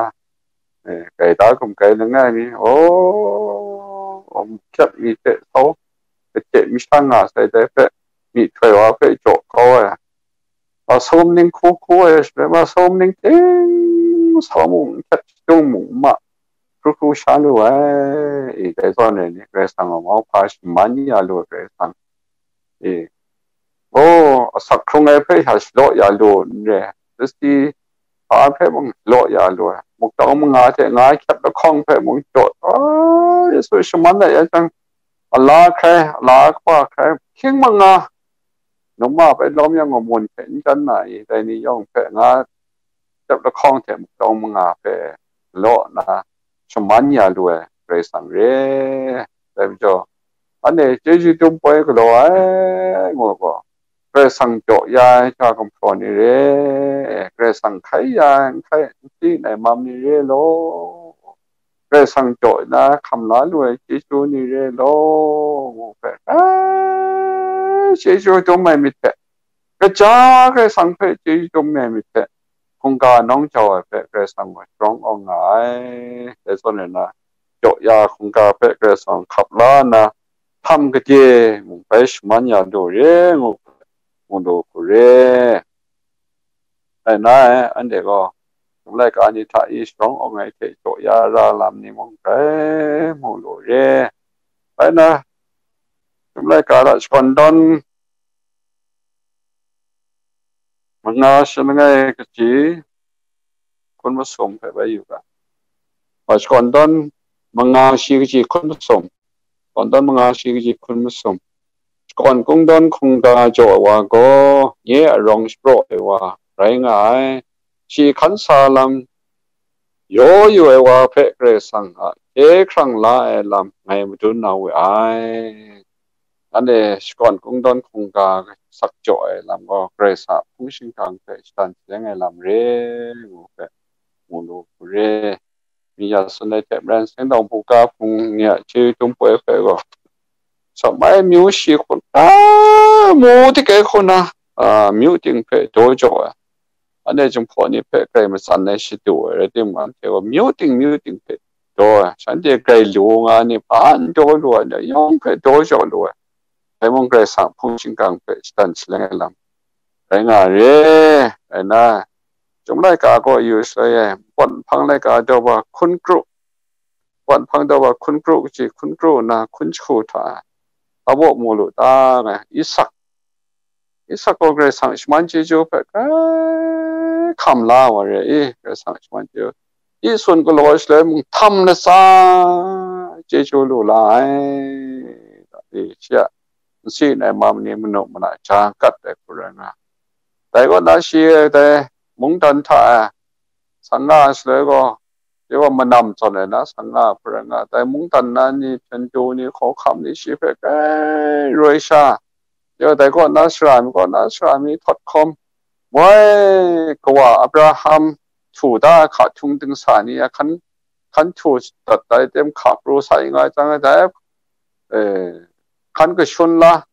eh, grai da gum grai langai mi, o, hkyep mi hte sau, kahte mi shang nga sai dai hpe, myihtoi wa hpe jaw kau ai, masum ning hku hku ai shaloi, masum ning ting sau mung hkyep shadung mung ma, hkru hkru sha lu ai, i, dai zawn e ni, Karai Kasang a mauhpa shaman ya lu ai Karai Kasang, i, Oh, asak hkrung ai hpe sha shalaw ya lu n re, Kristi hpa hpe mung shalaw ya lu ai, mukdawng manga hte nga ai hkyep lahkawng hpe mung jaw, oh, Yesu shaman ai yang chyang, ala hkrai, ala kaba hkrai, hkying manga, num a bai lawm yang gaw, mun hpe n jan na i, dai ni yawng hpe nga hkyep lahkawng hte mukdawng manga hpe law nna shaman ya lu ai Karai Kasang re. Dai majaw, anhte chyeju dum poi galaw ai ngu gaw, Karai Kasang jaw ya ai hta gumhpraw ni re, Karai Kasang hkai ya ai n hkai n hti n ai mam ni re law, Karai Kasang jaw nna hkam la lu ai chyeju ni re law, ngu hpe, ai, chyeju dum ai myit hte, kaja Karai Kasang hpe chyeju dum ai myit hte, hkungga nawng jau ai hpe Karai Kasang gaw sharawng awng nga ai. Dai zawn e na, jaw ya hkungga hpe Karai Kasang hkap la nna, htam gade mung bai shaman ya lu re ngu, ngu lu hku re. Dai na e, anhte gaw, chyum laika ni hta i sharawng awng ai hte jaw ya ra lam ni mung grai mu lu re. Bai na, chyum laika hta shakawn dawn manga shi langai kaji hkun masum hpe bai yu ga. Wa shakawn dawn manga shi kaji hkun masum, shakawn dawn manga shi kaji hkun masum. Shakawn kungdawn hkungga jaw ai wa gaw, nye a rawng shapraw ai wa rai nga ai. Shi hkan sa lam yaw yu ai wa hpe Karai Kasang a hkye hkrang la ai lam ngai madun na we ai. Anhte shakawn kungdawn hkungga sak jaw ai lam gaw, Karai Kasang a hpung shingkang hpe shadan shaleng ai lam re, ngu hpe mu lu hku re. Mi ya tsun ai hte maren, Sengdawng Buga Hpung ni a chyeju dum poi hpe gaw, sa mai myu shi hku, a, mu tik ai hku na, a, myu ting hpe daw jaw ai. Anhte Jinghpaw ni hpe grai matsan ai shadu ai rai timung, anhte gaw myu ting myu ting hpe daw ai. Shanhte grai lu nga ni, hpa n daw lu ai, yawng hpe daw jaw lu ai. Dai mung Karai Kasang hpung shingkang hpe shadan shaleng ai lam rai nga re, rai na, chyum laika gaw yu shaloi e, npawt nhpang laika daw wa hkun kru, npawt nhpang daw wa hkun kru kaji hkun kru nna hkun jahku hta, hpa baw mu lu ta, nga ai. Isak, Isak gaw Karai Kasang shaman chyeju hpe grai hkam la wa re i, Karai Kasang shaman chyeju, i tsun galaw ai shaloi mung htam latsa chyeju lu la ai, i, shi a nsi nai mam ni manu mana ja gat ai hku rai nga. Dai kaw na shi dai mungdan hta e san nga ai shaloi gaw, dai gaw manam zawn ai na san nga ai hku rai nga, dai mungdan na ni, hpyen du ni, hkawhkam ni shi hpe grai roi sha, dai gaw na sara mi, gaw na sara mi htawt hkawm, woi, kawa Abraham htu da ai hka htung dingsa ni a hkan, hkan htu dat ai tem hka pru sa i nga ai chyang, dai, e, hkan kashun la,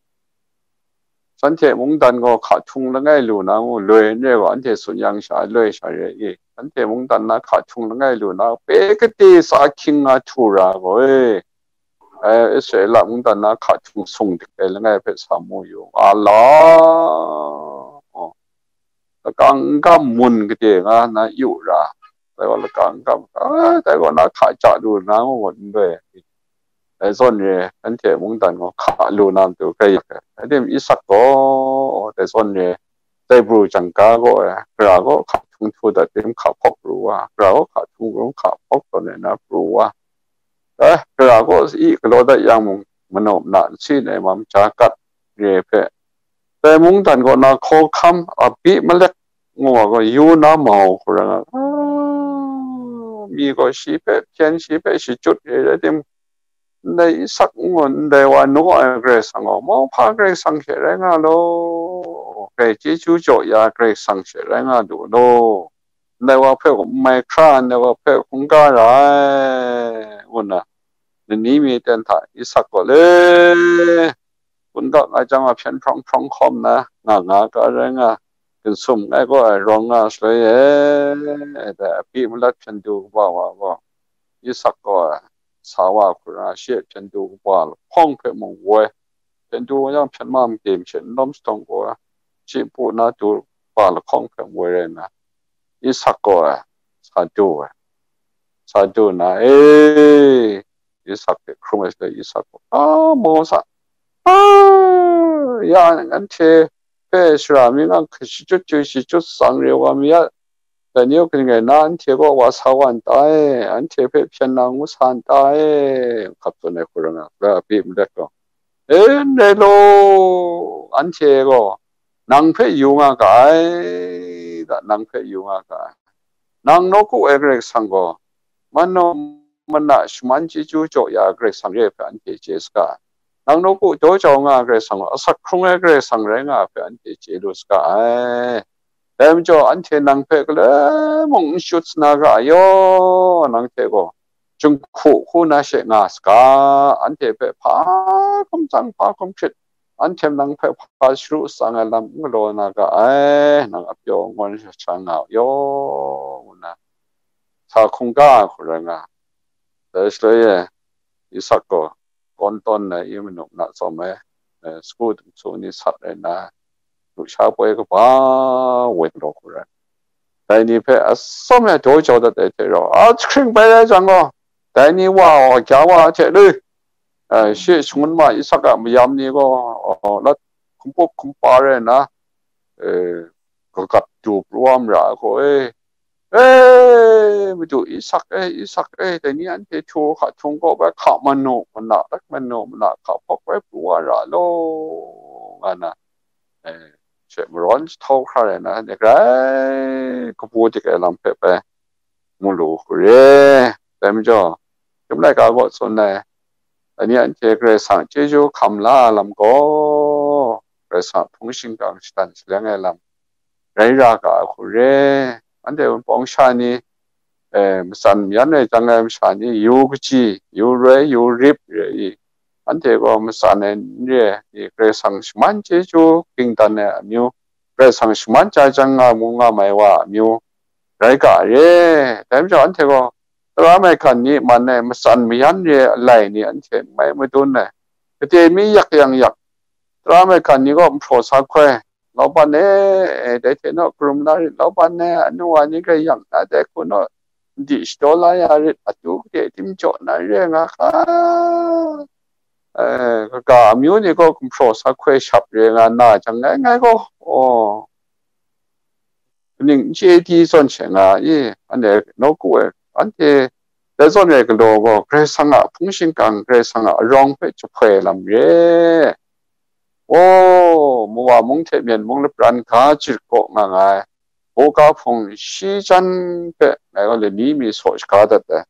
shanhte mungdan gaw hka htung langai lu na ngu loi n re gaw, anhte tsun yang sha, loi sha re i, shanhte mungdan na hka htung langai lu na, pe kade sa ahkying nga htu ra gaw e, e, Israela mungdan na hka htung sung dik ai langai hpe sa mu yu, a la, oh, lakang n gam mun kade nga na yu ra, dai gaw lakang n gam, a, dai gaw na hka ja lu na ngu gaw n loi. Dai zawn re, anhte mungdan gaw hka lu na matu grai yak ai. Rai tim, Isak gaw, dai zawn re, dai bru jangga gaw, gara gaw hka htung htu dat tim hka hpawk pru wa, gara gaw hka htung rum hka hpawk tawn ai na pru wa. Dai, gara gaw i galaw dat yang mung, manu mana nsi nai mam ja gat re hpe, dai mungdan kaw na hkawhkam Abimelek ngu ai gaw yu na mau hku rai nga, a, mi gaw shi hpe hpyen, shi hpe shachyut re rai tim, ndai Isak ngu ndai wa naw ai Karai Kasang gaw mauhpa Karai Kasang she rai nga law, grai chyeju jaw ya Karai Kasang she rai nga lu law, ndai wa hpe gaw n mai hkra, ndai wa hpe hkungga ra ai, ngu nna, nani mi ten hta Isak gaw le, hkungga nga jang a hpyen hprawng hprawng hkawm na nga nga ga rai nga, ginsum ai gaw ai rawng nga shaloi e, dai Abimelek hpyen du kaba wa gaw, Isak gaw sa wa hku ra, shi a hpyen du kaba lahkawng hpe mung woi, hpyen du yang hpyen ma made mashin n lawm sawng gaw, shi npu na du kaba lahkawng hpe woi rai nna, Isak gaw ai sa du ai. Sa du nna, e, Isak hpe hkrum ai shaloi, Isak gaw, a, maw sa, a, ya, anhte hpe sara mi nga hkrit shachyut chyu shachyut tsang re wa mi ya, dai ni kaning rai nna, anhte kaw wa sa wa n ta e, anhte hpe hpyen na ngu sa n ta e, hkap tsun ai hku rai nga, la a pyi madat gaw, e, n rai law, anhte gaw nang hpe yu nga ga ai, da, nang hpe yu nga ga ai. Nang nawku ai Karai Kasang gaw, manu mana shaman chyeju jaw ya ai Karai Kasang re ai hpe anhte chye saga ai. Nang nawku daw jau nga ai Karai Kasang gaw, asak hkrung ai Karai Kasang rai nga ai hpe anhte chye lu saga ai. Dai majaw, anhte nang hpe galoi mung n shut sa na ga ai yaw, nang hte gaw, jinghku hku na she nga saga, anhte hpe hpa hkum tsang, hpa hkum hkrit, anhte nang hpe hpa sharu tsang ai lam n galaw na ga ai, nang a pyaw ngawn sha nga u yaw, ngu nna sa hkungga ai hku rai nga. Dai shaloi e, Isak gaw kawn tawn ai, i manu mana tsawm ai, eh, sagu dumsu ni sat rai nna, lusha poi kaba woi galaw hku rai. Dai ni hpe atsawm e daw jau dat ai hte rau, a jahkring bai rai jang gaw, dai ni wa wa kya wa hte lui, eh, shi shangun ma Isak a mayam ni gaw, oh, lat hkumpup hkumpa rai nna, eh, kagat du pru wa mara ai gaw, e, e, Madu Isak e, Isak e, dai ni anhte htu hka htung kaw bai hka manu mana, rak manu mana, hka hpawk bai pru wa ra law, nga na, e, she marawn jahtau hkra rai na, ni grai kabu dik ai lam hpe bai mu lu hku re. Dai majaw, Chyum laika gaw tsun ai, dai ni anhte Karai Kasang chyeju hkam la ai lam gaw, Karai Kasang hpung shingkang shadan shaleng ai lam rai ra ga ai hku re. Anhte Wunpawng sha ni, eh, matsan mayan ai jang ai masha ni, yu kaji, yu roi, yu rip re i, anhte gaw matsan ai n re ai, i Karai Kasang shaman chyeju kingdan ai amyu, Karai Kasang shaman chya jang nga mu nga mai wa a amyu rai ga re. Dai majaw, anhte gaw tara maigan ni man ai matsan mayan re ai alai ni anhte n mai madun ai. Gade mi yak yang yak, tara maigan ni gaw nhpraw sa hkoi, "Lauban e, e, dai hte naw karum la rit, lauban e, anu wa ni grai yang na dai hku naw, n di shadaw la ya rit, atu gade tim jaw na re nga hka." Eh, kaga amyu ni gaw gumhpraw sa hkoi shap re nga na jang, ngai ngai gaw, oh, kaning n chye di zawn she nga i, anhte nawku e, anhte dai zawn rai galaw gaw, Karai Kasang a hpung shingkang, Karai Kasang a arawng hpe jahpoi lam re. Oh, Mowa mung hte Myen mung lapran ga jarit kaw nga nga ai, buga hpung shi jan hpe ngai gaw lani mi saw shaga dat ai.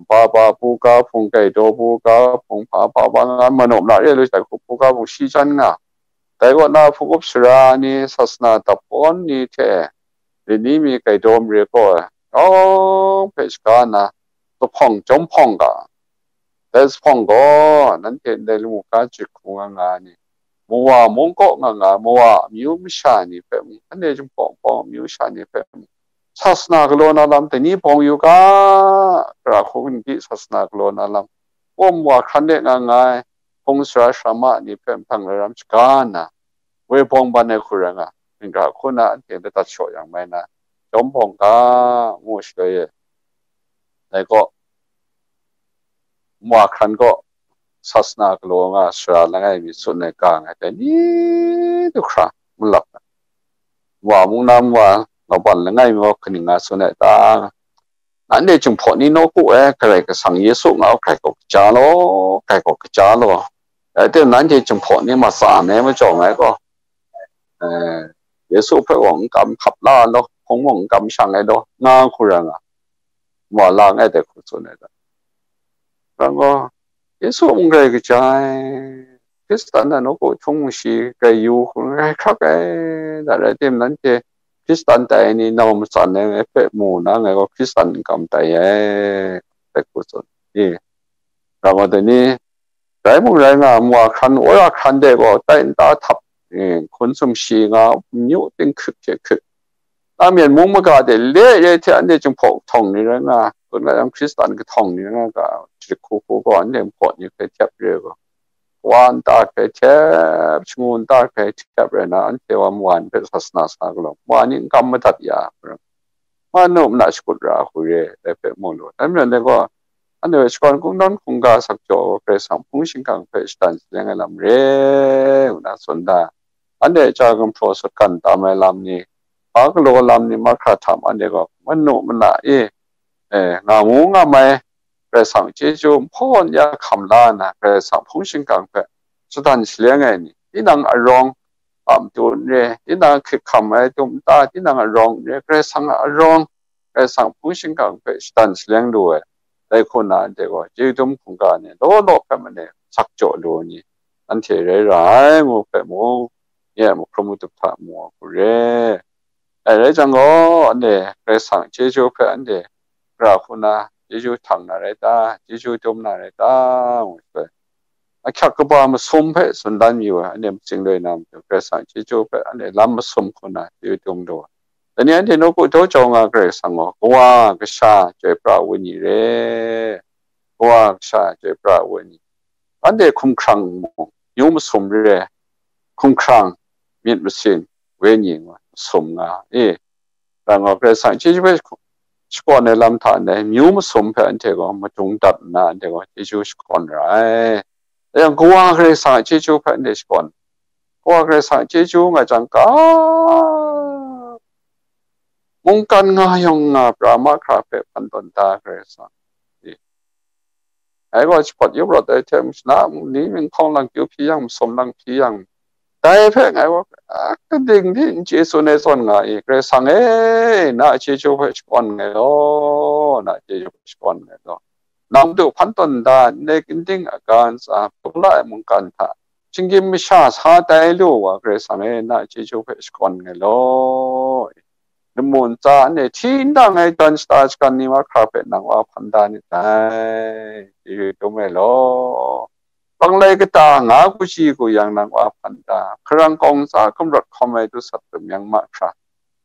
Hpa hpa buga hpung, Kaidaw buga hpung, hpa hpa wa nga, manu mana re lu jang hku buga hpung shi jan nga. Dai kaw na hpung up sara ni, sasana dap pawn ni hte lani mi Kaidaw mare kaw ai yawng hpe shaga nna, zuphpawng jawm hpawng ga. Dai zuphpawng gaw nanhte ndai lamu ga jarit hku nga nga ni, Mowa mung kaw nga nga Mowa amyu masha ni hpe mung, anhte Jinghpaw Wunpawng amyu masha ni hpe mung, sasana galaw na lam dai ni bawng yu ga, Tara hku gindin sasana galaw na lam, Mowa hkran de nga nga ai hpung sara sara ma ni hpe mahtang laram shaga nna, woi bawng ban ai hku rai nga, hkra hku na anhte ladat shaw yang mai na, jawm bawng ga, ngu shaloi e, dai kaw, Mowa hkran kaw sasana galaw nga sara langai mi tsun ai ga ngai dai ni du hkra malap ai. Mowa mung na Mowa lauban langai mi gaw kaning nga tsun ai ta? Nanhte Jinghpaw ni nawku e, Karai Kasang Yesu nga u, grai gaw kaja law, grai gaw kaja law. Rai timung, nanhte Jinghpaw ni matsan ai majaw ngai gaw, eh, Yesu hpe gaw n kam hkap la law, hpung mung n kam shang ai law, nga hku rai nga, Mowa la ngai dai hku tsun ai ta? Rai gaw, Yesu mung grai kaja ai, Hkristan a nawku htung shi grai yu hku grai hkrak ai, da rai timung, nanhte Hkristan tai ai ni nau matsan ai ngai hpe mu na, ngai gaw Hkristan n kam tai ai, dai hku tsun. E, rai gaw, dai ni, rai mung rai nga, Mowa hkran, wora hkran de gaw tai nta htap, e, hkun sumshi nga, myu ting hkrit hte hkrit. Na Myen mung maga de le re hte anhte Jinghpaw kahtawng ni rai nga, kun nga yang Hkristan kahtawng ni rai nga ga, jarit hku hku gaw anhte Jinghpaw ni hpe htyep re gaw, wa nta hpe htyep, shangu nta hpe htyep rai na, anhte wa Mowa ni hpe sasana sa galaw, Mowa ni n kam madat ya, manu mana shakut ra hku re, dai hpe mu lu. Dai majaw dai gaw, anhte hpe shakawn kungdawn hkungga sak jaw, Karai Kasang hpung shingkang hpe shadan shaleng ai lam re, ngu na tsun da. anhte a ja gumhpraw sutgan tam ai lam ni, hpa galaw lam ni mahkra hta mung anhte gaw manu mana e, e, nga mu nga mai, Karai Kasang chyeju hpawn ya hkam la nna, Karai Kasang hpung shingkang hpe shadan shaleng ai ni, tinang arawng a matu n re, tinang hkrit hkam ai tum nta, tinang arawng n re, Karai Kasang a arawng, Karai Kasang hpung shingkang hpe shadan shaleng lu ai, dai hku na anhte gaw chyeju dum hkungga ni law law hpe mane sak jaw lu ai ni, anhte rai ra ai ngu hpe mung, nye a mahkrum mahtup hta mu ai hku re. Dai rai jang gaw, anhte Karai Kasang chyeju hpe anhte gara hku na chyeju htang na rai ta, chyeju dum na rai ta, ngu ai. Ahkyak kaba masum hpe tsun dan yu ai, anhte matsing loi na matu, Karai Kasang chyeju hpe anhte lam masum hku na chyeju dum lu ai. Dai ni anhte nawku daw jau nga Karai Kasang gaw, Kawa, Kasha, Chyoi Pra ai Wenyi re. Kawa, Kasha, Chyoi Pra ai Wenyi. Anhte hkumhkrang mung, myu masum re, hkumhkrang, myit masin, Wenyi ngu masum nga e. Dai gaw, Karai Kasang chyeju hpe shakawn ai lam hta ndai, myu masum hpe anhte gaw madung dat nna, anhte gaw chyeju shakawn ra ai. Dai yang, Kawa Karai Kasang a chyeju hpe anhte shakawn. Kawa Karai Kasang a chyeju nga jang, ga mungkan nga yawng nga pra mahkra hpe hpan tawn da Karai Kasang. Ngai gaw shapawt yup rawt ai hte, mung shana mung ni, minghkawng lang kyu hpyi yang, masum lang hpyi yang, dai hpe ngai gaw, a, kaning di n chye tsun ai zawn nga i, Karai Kasang e, na a chyeju hpe shakawn nngai law, na a chyeju hpe shakawn nngai law. Nang matu hpan tawn da, ndai ginding aga ntsa, hpung la ai mungkan hta, shinggyim masha sa tai lu wa, Karai Kasang e, na a chyeju hpe shakawn nngai law. Lamu ntsa anhte hti n dang ai dan shata shagan ni mahkra hpe nang wa hpan da nit dai, chyeju dum ai law. Panglai kata nga kaji kayang nang wa hpan da, hkarang kawng ntsa gumrawt hkawm ai dusat tum yang mahkra,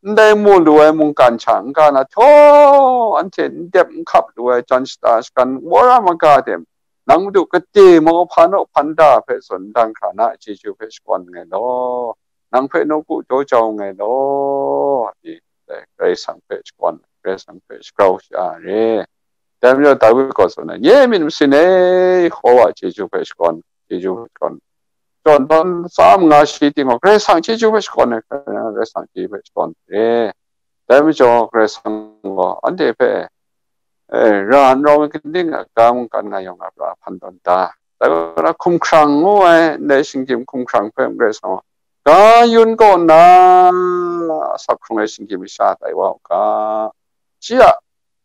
ndai mu lu ai mungkan hta n-ga na htaw, anhte n dep n hkap lu ai jan shata shagan wora maga de, nang madu gade mau hpa naw hpan da hpe zawn dan hkra na a chyeju hpe shakawn nngai law. Nang hpe nawku daw jau nngai law, i, dai Karai Kasang hpe shakawn, Karai Kasang hpe shagrau sha re. Dai majaw, Dawi gaw tsun ai, nye myit masin e, Yehova a chyeju hpe shakawn, chyeju hpe shakawn. Jawn tawn tsa manga shi ting gaw, Karai Kasang chyeju hpe shakawn ai, Karai Kasang chyeju hpe shakawn re. Dai majaw, Karai Kasang gaw anhte hpe, e, ra n rawng ai kaning a ga mungkan nga yawng nga pra hpan tawn da. Dai gaw na, hkumhkrang ngu ai, ndai shinggyim hkumhkrang hpe Karai Kasang gaw, ga yun kaw nna, asak hkrung ai shinggyim masha tai wa u ga. Shi a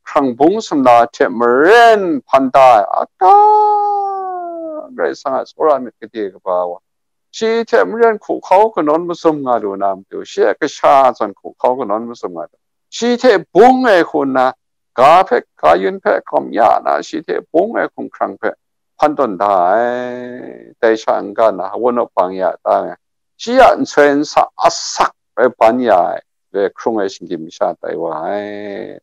hkrang bung sumla hte maren hpan da ai, a ga, Karai Kasang a tsawra myit gade kaba wa, shi hte maren hkuhkau kanawn mazum nga lu na matu, shi a kasha zawn hkuhkau kanawn mazum nga lu, shi hte bung ai hku nna, ga hpe, ga yun hpe hkawm ya na, shi hte bung ai hkumhkrang hpe hpan tawn da ai. Dai sha n-ga na, wunawp bang ya ta ai, shi a nsoi nsa asak bai ban ya ai, le hkrung ai shinggyim masha tai wa ai.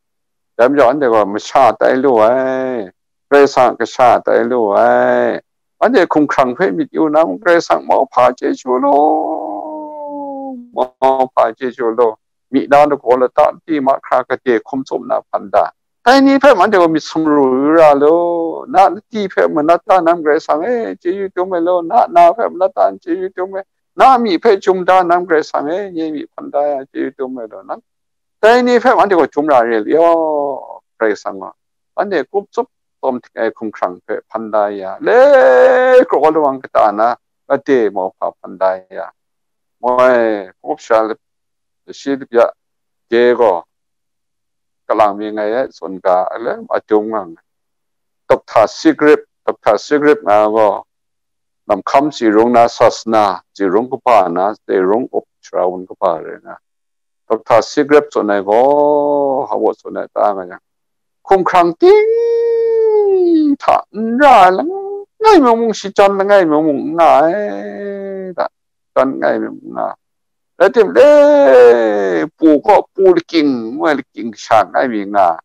Dai majaw, anhte gaw masha tai lu ai, Karai Kasang a kasha tai lu ai. Anhte hkumhkrang hpe myit yu na mung, Karai Kasang mau hpa chyeju law, mau hpa chyeju law, myi na lagaw lata lati mahkra gade hkum tsup na hpan da. Dai ni hpe mung anhte gaw myit sumru yu ra law, na lati hpe manat da nam Karai Kasang e, chyeju dum ai law, na na hpe manat da chyeju dum ai, na myi hpe chyum da nam Karai Kasang e, nye myi hpan da ya chyeju dum ai law, nang dai ni hpe mung anhte gaw chyum ra re law, Karai Kasang gaw anhte kup tsup tawm htik ai hkumhkrang hpe hpan da ya, le kraw lawang kata na, gade mau hpa hpan da ya, moi hkawp sha lap, lashi lapya de gaw, kalang mi ngai ai tsun ga ai le, adum nga ai. Doctor Seagrave, Doctor Seagrave nga gaw, lamhkam tsi rung na, sasana tsi rung kaba na, tsi rung up sara wun kaba rai nga. Doctor Seagrave tsun ai gaw, hawt tsun ai ta nga yang, hkumhkrang ting hta n ra ai langai mung mung, shachyen langai mung mung n nga ai ta, shachyen langai mung mung n nga. Rai timung, le, pu gaw pu lakying ngu ai lakying kasha langai mi nga.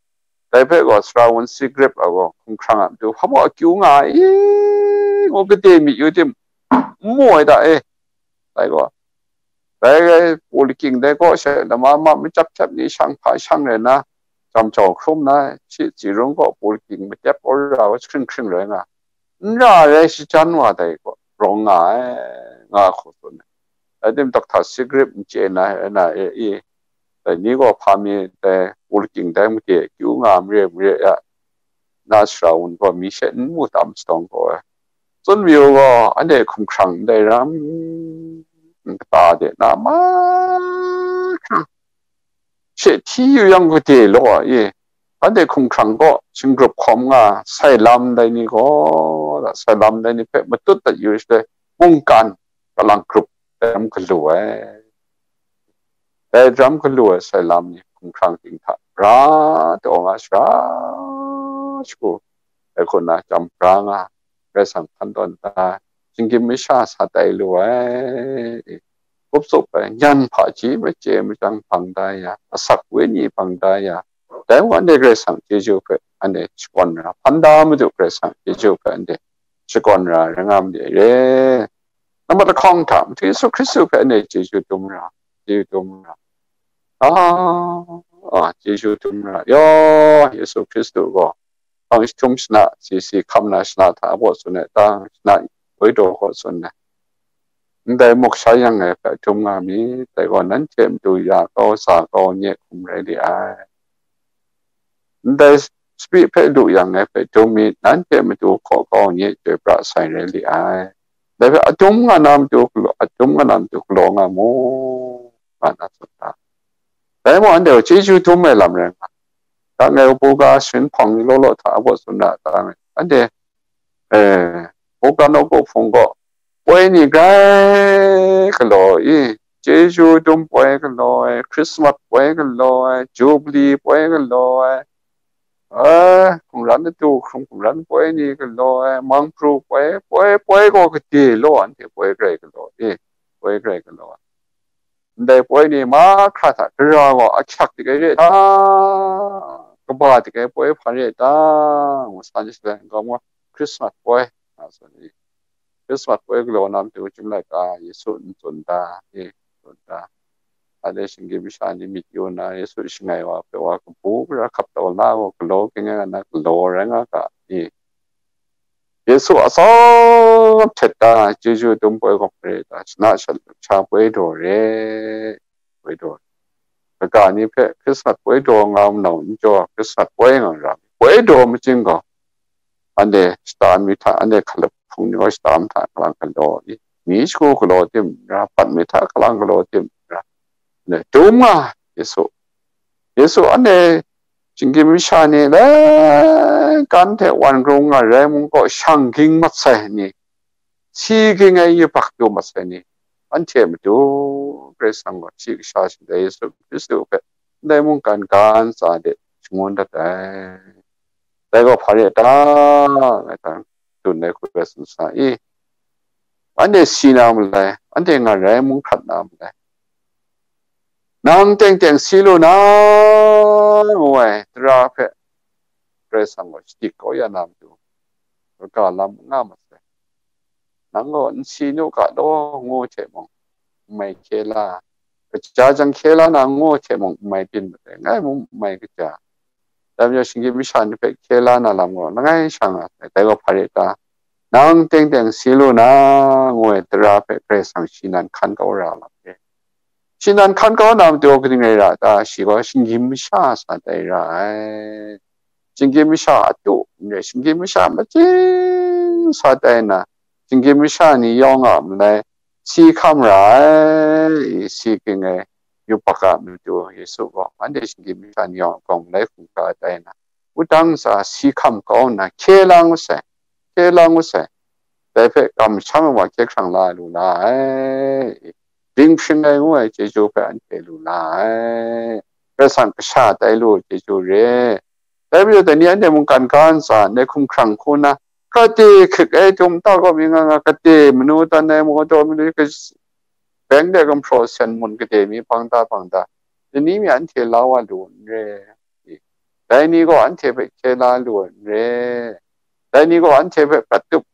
Dai hpe gaw, sara wun Seagrave a gaw hkumhkrang a matu hpa baw akyu nga ai i, ngu gade myi yu tim, n mu ai ta e. Dai gaw, dai pu lakying dai kaw she lama ma machyap chyap ni shang hpa shang rai na, jam jau hkrum na, shi tsi rung gaw pu lakying matep awra wa, hkring hkring rai nga, n ra ai rai shachyen wa dai gaw rawng nga ai, nga hku tsun ai. Dai tim doctor secret n chye na, na e i, dai ni gaw hpa mi dai wurking dai made kyu nga mare mare ya, na sara wun gaw mi she n mu tam sadawng gaw, tsun mayu gaw, anhte hkumhkrang ndai ram kata de na mahkra she hti yu yang gade law a i, anhte hkumhkrang gaw shinggrup hkawm nga, sai lam dai ni gaw, sai lam dai ni hpe matut dat yu shaloi, mungkan kalang grup dai ram galu ai. Dai ram galu ai sai lam ni hkumhkrang ting hta bra taw nga sara shagu, dai hku na chyam bra nga, Karai Kasang hkan tawn da, shinggyim masha sa tai lu ai, kup tsup ai, nyan hpaji machye machyang bang da ya, asak wenyi bang da ya, dai mung anhte Karai Kasang chyeju hpe anhte shakawn ra, hpan da madu Karai Kasang chyeju hpe anhte shakawn ra, rai nga ma de re. Nambat lahkawng hta, Madu Yesu Hkristu hpe anhte chyeju dum ra, chyeju dum ra. Ah, ah, chyeju dum ra. Yaw, Yesu Hkristu gaw, hpang jahtum shana, si si hkam na shana hta baw tsun ai, tang shana woi daw gaw tsun ai. Ndai muk sha yang ai hpe dum nga mi, dai gaw nanhte matu ya kau, sa kau, nye hkum rai li ai. Ndai sapi hpe lu yang ai hpe dum mi, nanhte matu hkaw kau, nye chyoi pra sai rai li ai. Dai hpe adum nga na matu galaw, adum nga na matu galaw nga mu, nga na tsun da. Dai mung anhte gaw chyeju dum ai lam rai nga, dang e buga sharin hpawng ni law law hta a baw tsun ra, dang e anhte, eh, buga nawku hpung gaw poi ni grai galaw i, chyeju dum poi galaw ai, Krismas poi galaw ai, Jubili poi galaw ai, eh, hkungran atu hkrung hkungran poi ni galaw ai, mangpru poi, poi, poi gaw gade law, anhte poi grai galaw i, poi grai galaw ai. Ndai poi ni mahkra hta gara gaw ahkyak dik ai re ta, kaba dik ai poi hpa re ta, ngu san shaloi, n-ga mung Krismas poi, nga tsun i. Krismas poi galaw na matu chyum laika, Yesu n tsun da, e, tsun da. Anhte shinggyim masha ni myit yu nna, Yesu shangai wa hpe wa kabu gara hkap taw la gaw, galaw ging ai nga na galaw rai nga ga, e. Yesu atsawm htet da, chyeju dum poi gaw hpa re ta, shana shat sha poi daw re, poi daw. Kaga ni hpe Krismas poi daw nga manau n jaw, Krismas poi nga ra, poi daw machying gaw, anhte shata mi hta, anhte hkalap hpung ni gaw shata mi hta kalang galaw i, mi shagu galaw tim n ra, pat mi hta kalang galaw tim n ra, anhte dum nga Yesu. Yesu anhte shinggyim masha ni, lai kan hte wan grung nga rai mung gaw, shang ging mat sai ni, si ging ai yubak du mat sai ni, anhte matu Karai Kasang gaw shi kasha shaloi Yesu Hkristu hpe ndai mungkan ga ntsa de shangun dat ai. Dai gaw hpa re ta, ngai hta dun ai hku rai tsun sa i, anhte si na malai, anhte nga rai mung hkrat na malai. Nang teng teng si lu na, ngu ai tara hpe Karai Kasang gaw shadik kau ya na matu, kaga lam n nga mat sai. Nang gaw n si nu ga law, ngu hte mung, n mai hkye la, kaja jang hkye la na, ngu hte mung, n mai byin mat ai, ngai mung n mai kaja. Dai majaw, shinggyim masha ni hpe hkye la na lam gaw langai sha nga sai, dai gaw hpa re ta? Nang teng teng si lu na, ngu ai tara hpe Karai Kasang shi nan hkan kau ra lam re. Shi nan hkan kau na matu gaw kaning rai ra ta? Shi gaw shinggyim masha sa tai ra ai. Shinggyim masha atu n rai, shinggyim masha machying sa tai na, shinggyim masha ni yawng a malai, si hkam ra ai, si ging ai yubak a matu Yesu gaw anhte shinggyim masha ni yawng a gawng malai hkungga tai na, wudang ntsa si hkam kau nna hkye la ngu sai, hkye la ngu sai. Dai hpe kamsham ai wa hkye hkrang la lu la ai, dinghpring ai ngu ai chyeju hpe anhte lu la ai, Karai Kasang kasha tai lu chyeju re. Dai majaw, dai ni anhte mungkan ga ntsa, ndai hkumhkrang hku na, kade hkrik ai htum nta kaw mi nga nga, kade manu tan ai mawtaw manu, beng de gumhpraw sen mun kade mi hpang da hpang da, dai ni mi anhte la wa lu n re. Dai ni gaw anhte hpe hkye la lu ai n re. Dai ni gaw anhte hpe prat tup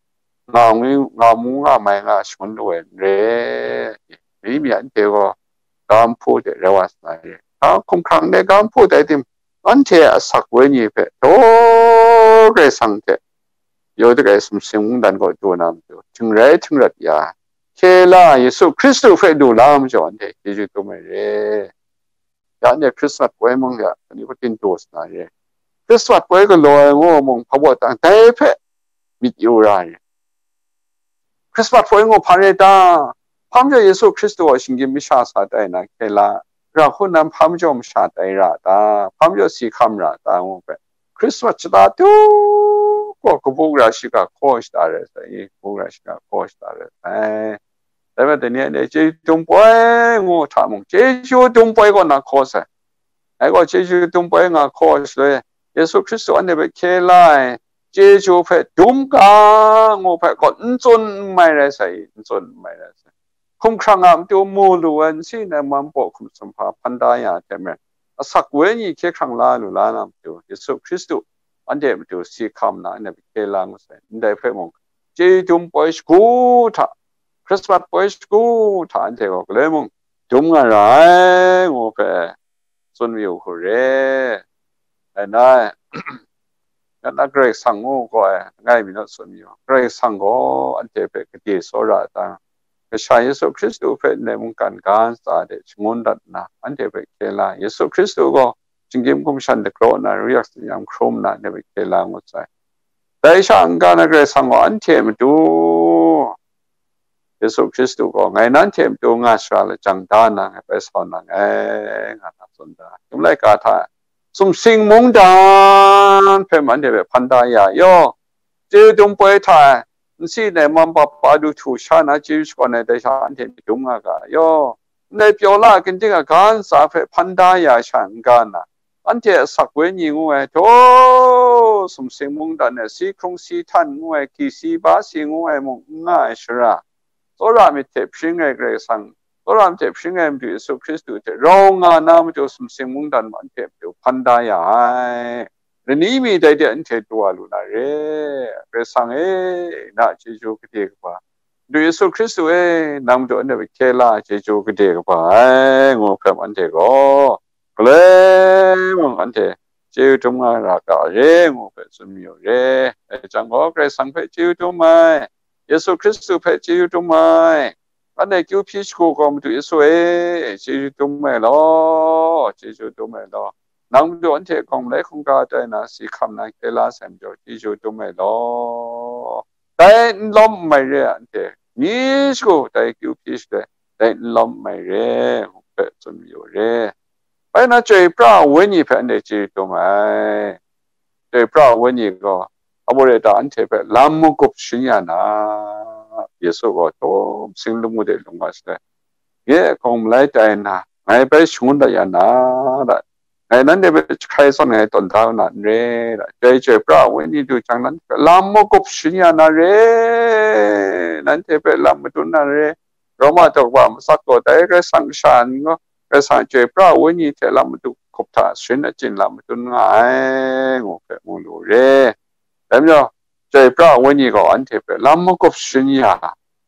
nga ngu, nga mu nga mai nga shangun lu ai n re. Dai ni mi anhte gaw ga nhpu de rai wa sa na re. Ga hkumhkrang de ga nhpu dai tim, anhte a asak wenyi hpe daw Karai Kasang hte yawdit ai sumsing mungdan kaw du na matu, htingrai htingrat ya, hkye la Yesu Hkristu hpe du la majaw, anhte chyeju dum ai re. Ya anhte Hkrismat poi mung ya, ani hpatin daw sa na re. Hkrismat poi galaw ai ngu mung, hpa baw tang dai hpe myit yu ra ai. Hkrismat poi ngu hpa re ta? Hpa majaw Yesu Hkristu a shinggyim masha sa tai na hkye la, ra hku nan hpa majaw masha tai ra ta? Hpa majaw si hkam ra ta ngu hpe, Hkrismat shata tu gaw kabu gara shiga hkaw shata rai sai, kabu gara shiga hkaw shata rai sai. Dai majaw, dai ni anhte chyeju dum poi ngu hta mung, chyeju dum poi kaw na hkaw sai. Ngai gaw chyeju dum poi nga hkaw shaloi, Yesu Hkristu anhte hpe hkye la ai chyeju hpe dum ga ngu hpe gaw n tsun n mai rai sai, n tsun n mai rai sai. Hkumhkrang a matu mu lu ai nsi nai mam paw hkum sumhpa hpan da ya ai hte maren, asak wenyi hkye hkrang la lu la na matu, Yesu Hkristu anhte matu si hkam na anhte hpe hkye la ngu sai. Ndai hpe mung, chyeju dum poi shagu hta, Hkrismat poi shagu hta anhte gaw galoi mung dum nga ra ai ngu hpe tsun mayu hku re. Dai na, nat na Karai Kasang ngu gaw ai, langai mi naw tsun mayu. Karai Kasang gaw anhte hpe gade tsawra ai ta? Kasha Yesu Hkristu hpe ndai mungkan ga ntsa de shangun dat nna, anhte hpe hkye la, Yesu Hkristu gaw shinggyim hkum shan dagraw nna, ruyak tsinyam hkrum nna, anhte hpe hkye la ngut sai. Dai sha n-ga na Karai Kasang gaw anhte matu Yesu Hkristu gaw, "Ngai nanhte matu nga shara lajang da na, ngai bai sau na nngai," nga na tsun da, Chyum laika hta sumsing mungdan hpe mung anhte hpe hpan da ya yaw, chyeju dum poi hta nsi nai mam papa du htu sha na chyeju shakawn ai dai sha anhte myit dum nga ga yaw, ndai pyaw la ginding a ga ntsa hpe hpan da ya sha n-ga na, anhte asak wenyi ngu ai, htaw sumsing mungdan e si hkrung si htan ngu ai, hki si ba si ngu ai mung n nga ai shara, tsawra myit hte hpring ai Karai Kasang, tsawra myit hte hpring ai Madu Yesu Hkristu hte rau nga na matu sumsing mungdan mung anhte matu hpan da ya ai. Lani mi dai de anhte daw lu na re. Karai Kasang e, na chyeju gade kaba, Madu Yesu Hkristu e, nang matu anhte hpe hkye la ai chyeju gade kaba ai, ngu hpe anhte gaw, galoi mung anhte chyeju dum nga ra ga re, ngu hpe tsun mayu re. Dai jang gaw, Karai Kasang hpe chyeju dum ai, Yesu Hkristu hpe chyeju dum ai, anhte kyu hpyi shagu gaw, Madu Yesu e, chyeju dum ai law, chyeju dum ai law. Nang matu anhte gawng malai hkungga tai na, si hkam na hkye la sai majaw, chyeju dum ai law. Dai n lawm n mai re, anhte ni shagu dai kyu hpyi shaloi, dai n lawm n mai re, ngu hpe tsun mayu re. Bai na, chyoi pra ai wenyi hpe anhte chyeju dum ai. Chyoi pra ai wenyi gaw, amu re ta, anhte hpe lam magup sharin ya na, Yesu gaw htaw sing lung de lung wa shaloi, nye a gawng malai tai nna, ngai bai shangun dat ya na, ra, ngai nanhte hpe jahkrai zawn ngai tawn da na n re, ra, chyoi chyoi pra ai wenyi du jang, nanhte hpe lam magup sharin ya na re, nanhte hpe lam madun na re, Roma daw kaba matsat gaw, dai Karai Kasang kasha ni gaw, Karai Kasang chyoi pra ai wenyi hte lam magup hta sharin achyin lam madun nga ai, ngu hpe mu lu re. Dai majaw, chyoi pra ai wenyi gaw anhte hpe lam magup sharin ya,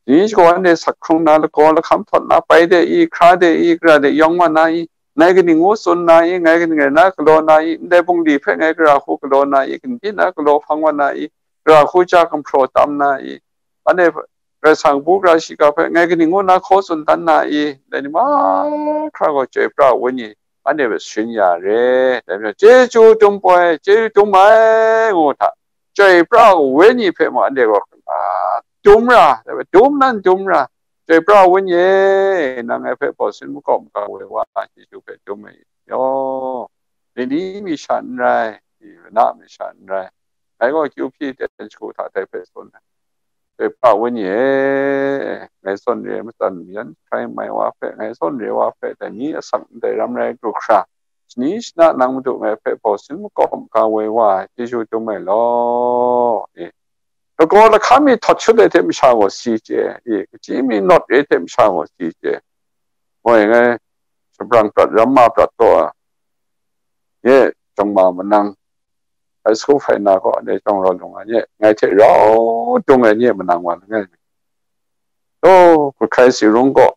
ni gaw anhte sak hkrung na, lagaw lahkam htawt na, pai de i, hkra de i, gara de yawng wa na i, ngai kaning ngu tsun na i, ngai kaning rai na galaw na i, ndai bungli hpe ngai gara hku galaw na i, kaning na galaw hpang wa na i, gara hku ja gumhpraw tam na i, anhte Karai Kasang bu gara shiga hpe ngai kaning ngu na hkaw tsun dan na i, dai ni mahkra gaw chyoi pra ai wenyi anhte hpe sharin ya re. Dai majaw, chyeju dum poi, chyeju dum ai, ngu hta, chyoi pra ai wenyi hpe mung anhte gaw, a, dum ra, dum nan dum ra, chyoi pra ai wenyi e, nang ngai hpe bawsin makawp makau ai wa, chyeju hpe dum ai yaw, lani mi sha n rai, na mi sha n rai, ngai gaw kyu hpyi ten shagu hta dai hpe tsun ai. Chyoi pra ai wenyi e, ngai zawn re ai matsan mayan hkrai mai wa hpe, ngai zawn re ai wa hpe, dai ni asak ndai ram rai lu hkra, shani shana nang madu ngai hpe bawsin makawp makau ai wa, chyeju dum ai law, e. Lagaw lahkam mi htawt shut ai hte masha gaw si chye, e, kachyi mi nawt re ai hte masha gaw si chye. Moi ngai, shabrang prat, ramma prat taw a, nye, jawng ma manang, high school hpai na gaw, dai jawng rau lung a, nye, ngai hte rau dung ai nye manang wa langai mi, taw, hkut hkrai si rung gaw,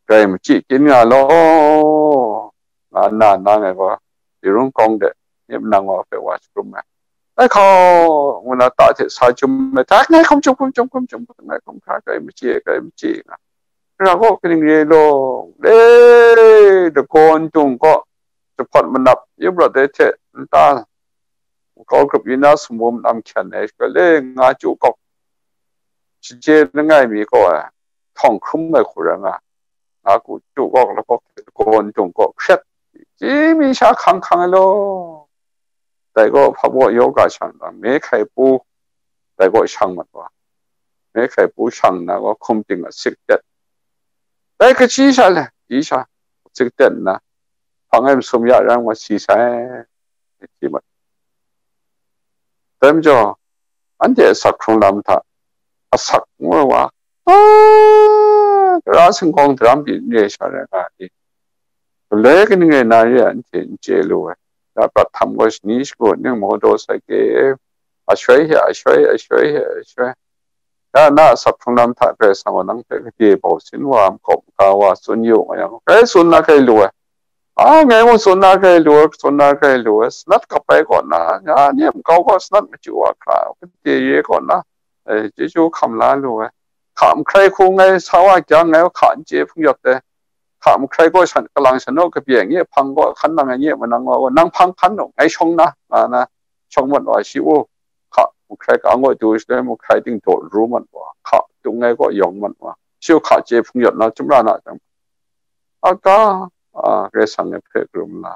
grai machyi kyin nga law, nga nna, nna ngai gaw, si rung kawng de, nye manang wa hpe wa shakrum ai. Ai hkau, ngu na ta hte sa chyum ai hta, ngai hkum chyum hkum chyum hkum chyum hkum, ngai hkum hkra, grai machye, grai machye nga. Ra gaw kaning re law, le, dagawn dung gaw, jahpawt manap, yu prat ai hte, nta, kau grup yu na sumwum lam hkyen ai, le, nga chyu kawk, shaje langai mi gaw, htawng hkrum ai hku rai nga, nga ku chyu kawk, lakawk hte dagawn dung gaw hkret, chyi mi sha hkang hkang ai law. Dai gaw hpabaw yoga shang nna, me hkai pu, dai gaw shang mat wa. Me hkai pu shang nna gaw hkum ting a sik tet. Dai kachi sha le, kachi sha, sik tet nna, hpang e masum ya rang wa si sai, si mat. Dai majaw, anhte asak hkrung lam hta, asak ngu ai wa, a, tara singgawng daram pyi n re sha rai nga i. Galoi kaning rai na re ai, anhte n chye lu ai. Ya prat htam gaw shani shagu ning, motor cycle, ashoi hte ashoi, ashoi hte ashoi. Ya na asak hkrung lam hta Karai Kasang gaw nang hpe gade bau sin wa, makawp maga wa, tsun yu nga yang, grai tsun na grai lu ai. A, ngai mung tsun na grai lu ai, tsun na grai lu ai. Sanat kap ai kaw na, ya, ni a makau gaw sanat machyu wa hkra, gade re kaw na, e, chyeju hkam la lu ai. Hka mahkrai hku ngai sa wa kyang, ngai hka n chye hpung yawt ai. Hka mahkrai gaw shan, kalang shan naw kabye, nye hpang gaw hkan nang ai, nye manang gaw nang hpang hkan naw, ngai shawng na, nga na, shawng mat wa shi u. Hka mahkrai ka ngaw du shaloi, mahkrai ting daw ru mat wa, hka tung ai gaw yawng mat wa, shi u hka chye hpung yawt na, chyum ra na jang, a ga, a, Karai Kasang e hpe krum la.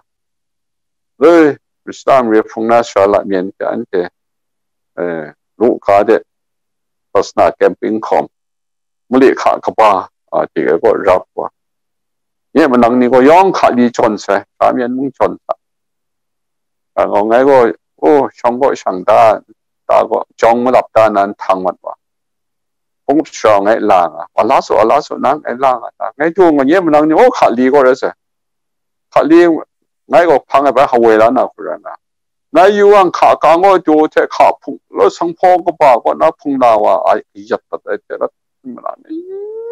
Loi, Khristan re hpung na sara la myen hte anhte, e, lu ga de, Pasna camping hkawm, mali hka kaba, a, tik ai gaw rap wa. Nye manang ni gaw yawng hka li jawn sai, sha myen mung jawn sa. Ka gaw ngai gaw, o, shawng gaw shang da, da gaw, jawng malap da nan htang mat wa. Hpung sara ngai la nga, wa la su, wa la su, nang ngai la nga ta. Ngai du nga, nye manang ni, o, hka li gaw rai sai. Hka li, ngai gaw hpang ai bai hawoi la na hku rai nga. Ngai yu ang hka ka ngaw du hte hka hpung, lo sanghpaw kaba kaw na hpung la wa ai, yat dat ai hte lat, manang ni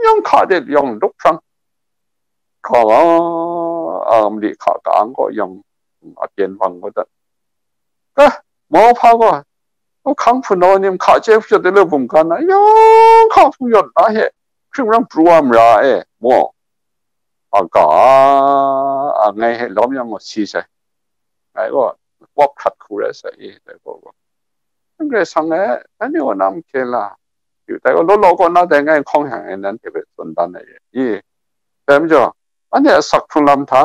yawng hka de yawng lup hprang. Hka wa, a, mali hka ka ang gaw yawng, a, pyen bang gaw dat. Ka, mau hpa gaw, o, hkang hpunau ni, hka chye hpung yawt de le bum ga na, yawng hka hpung yawt na he, hkring rang pru wa mara e, maw? A ga, a, ngai he lawm yang gaw si sai. Ngai gaw, wap hkrat hku rai sai, i, dai gaw gaw. Karai Kasang e, nanhte kaw na mahkye la. Yu dai gaw, law law kaw na dai ngai hkawng yang e, nanhte hpe tsun dan ai, i. Dai majaw, anhte asak hkrung lam hta,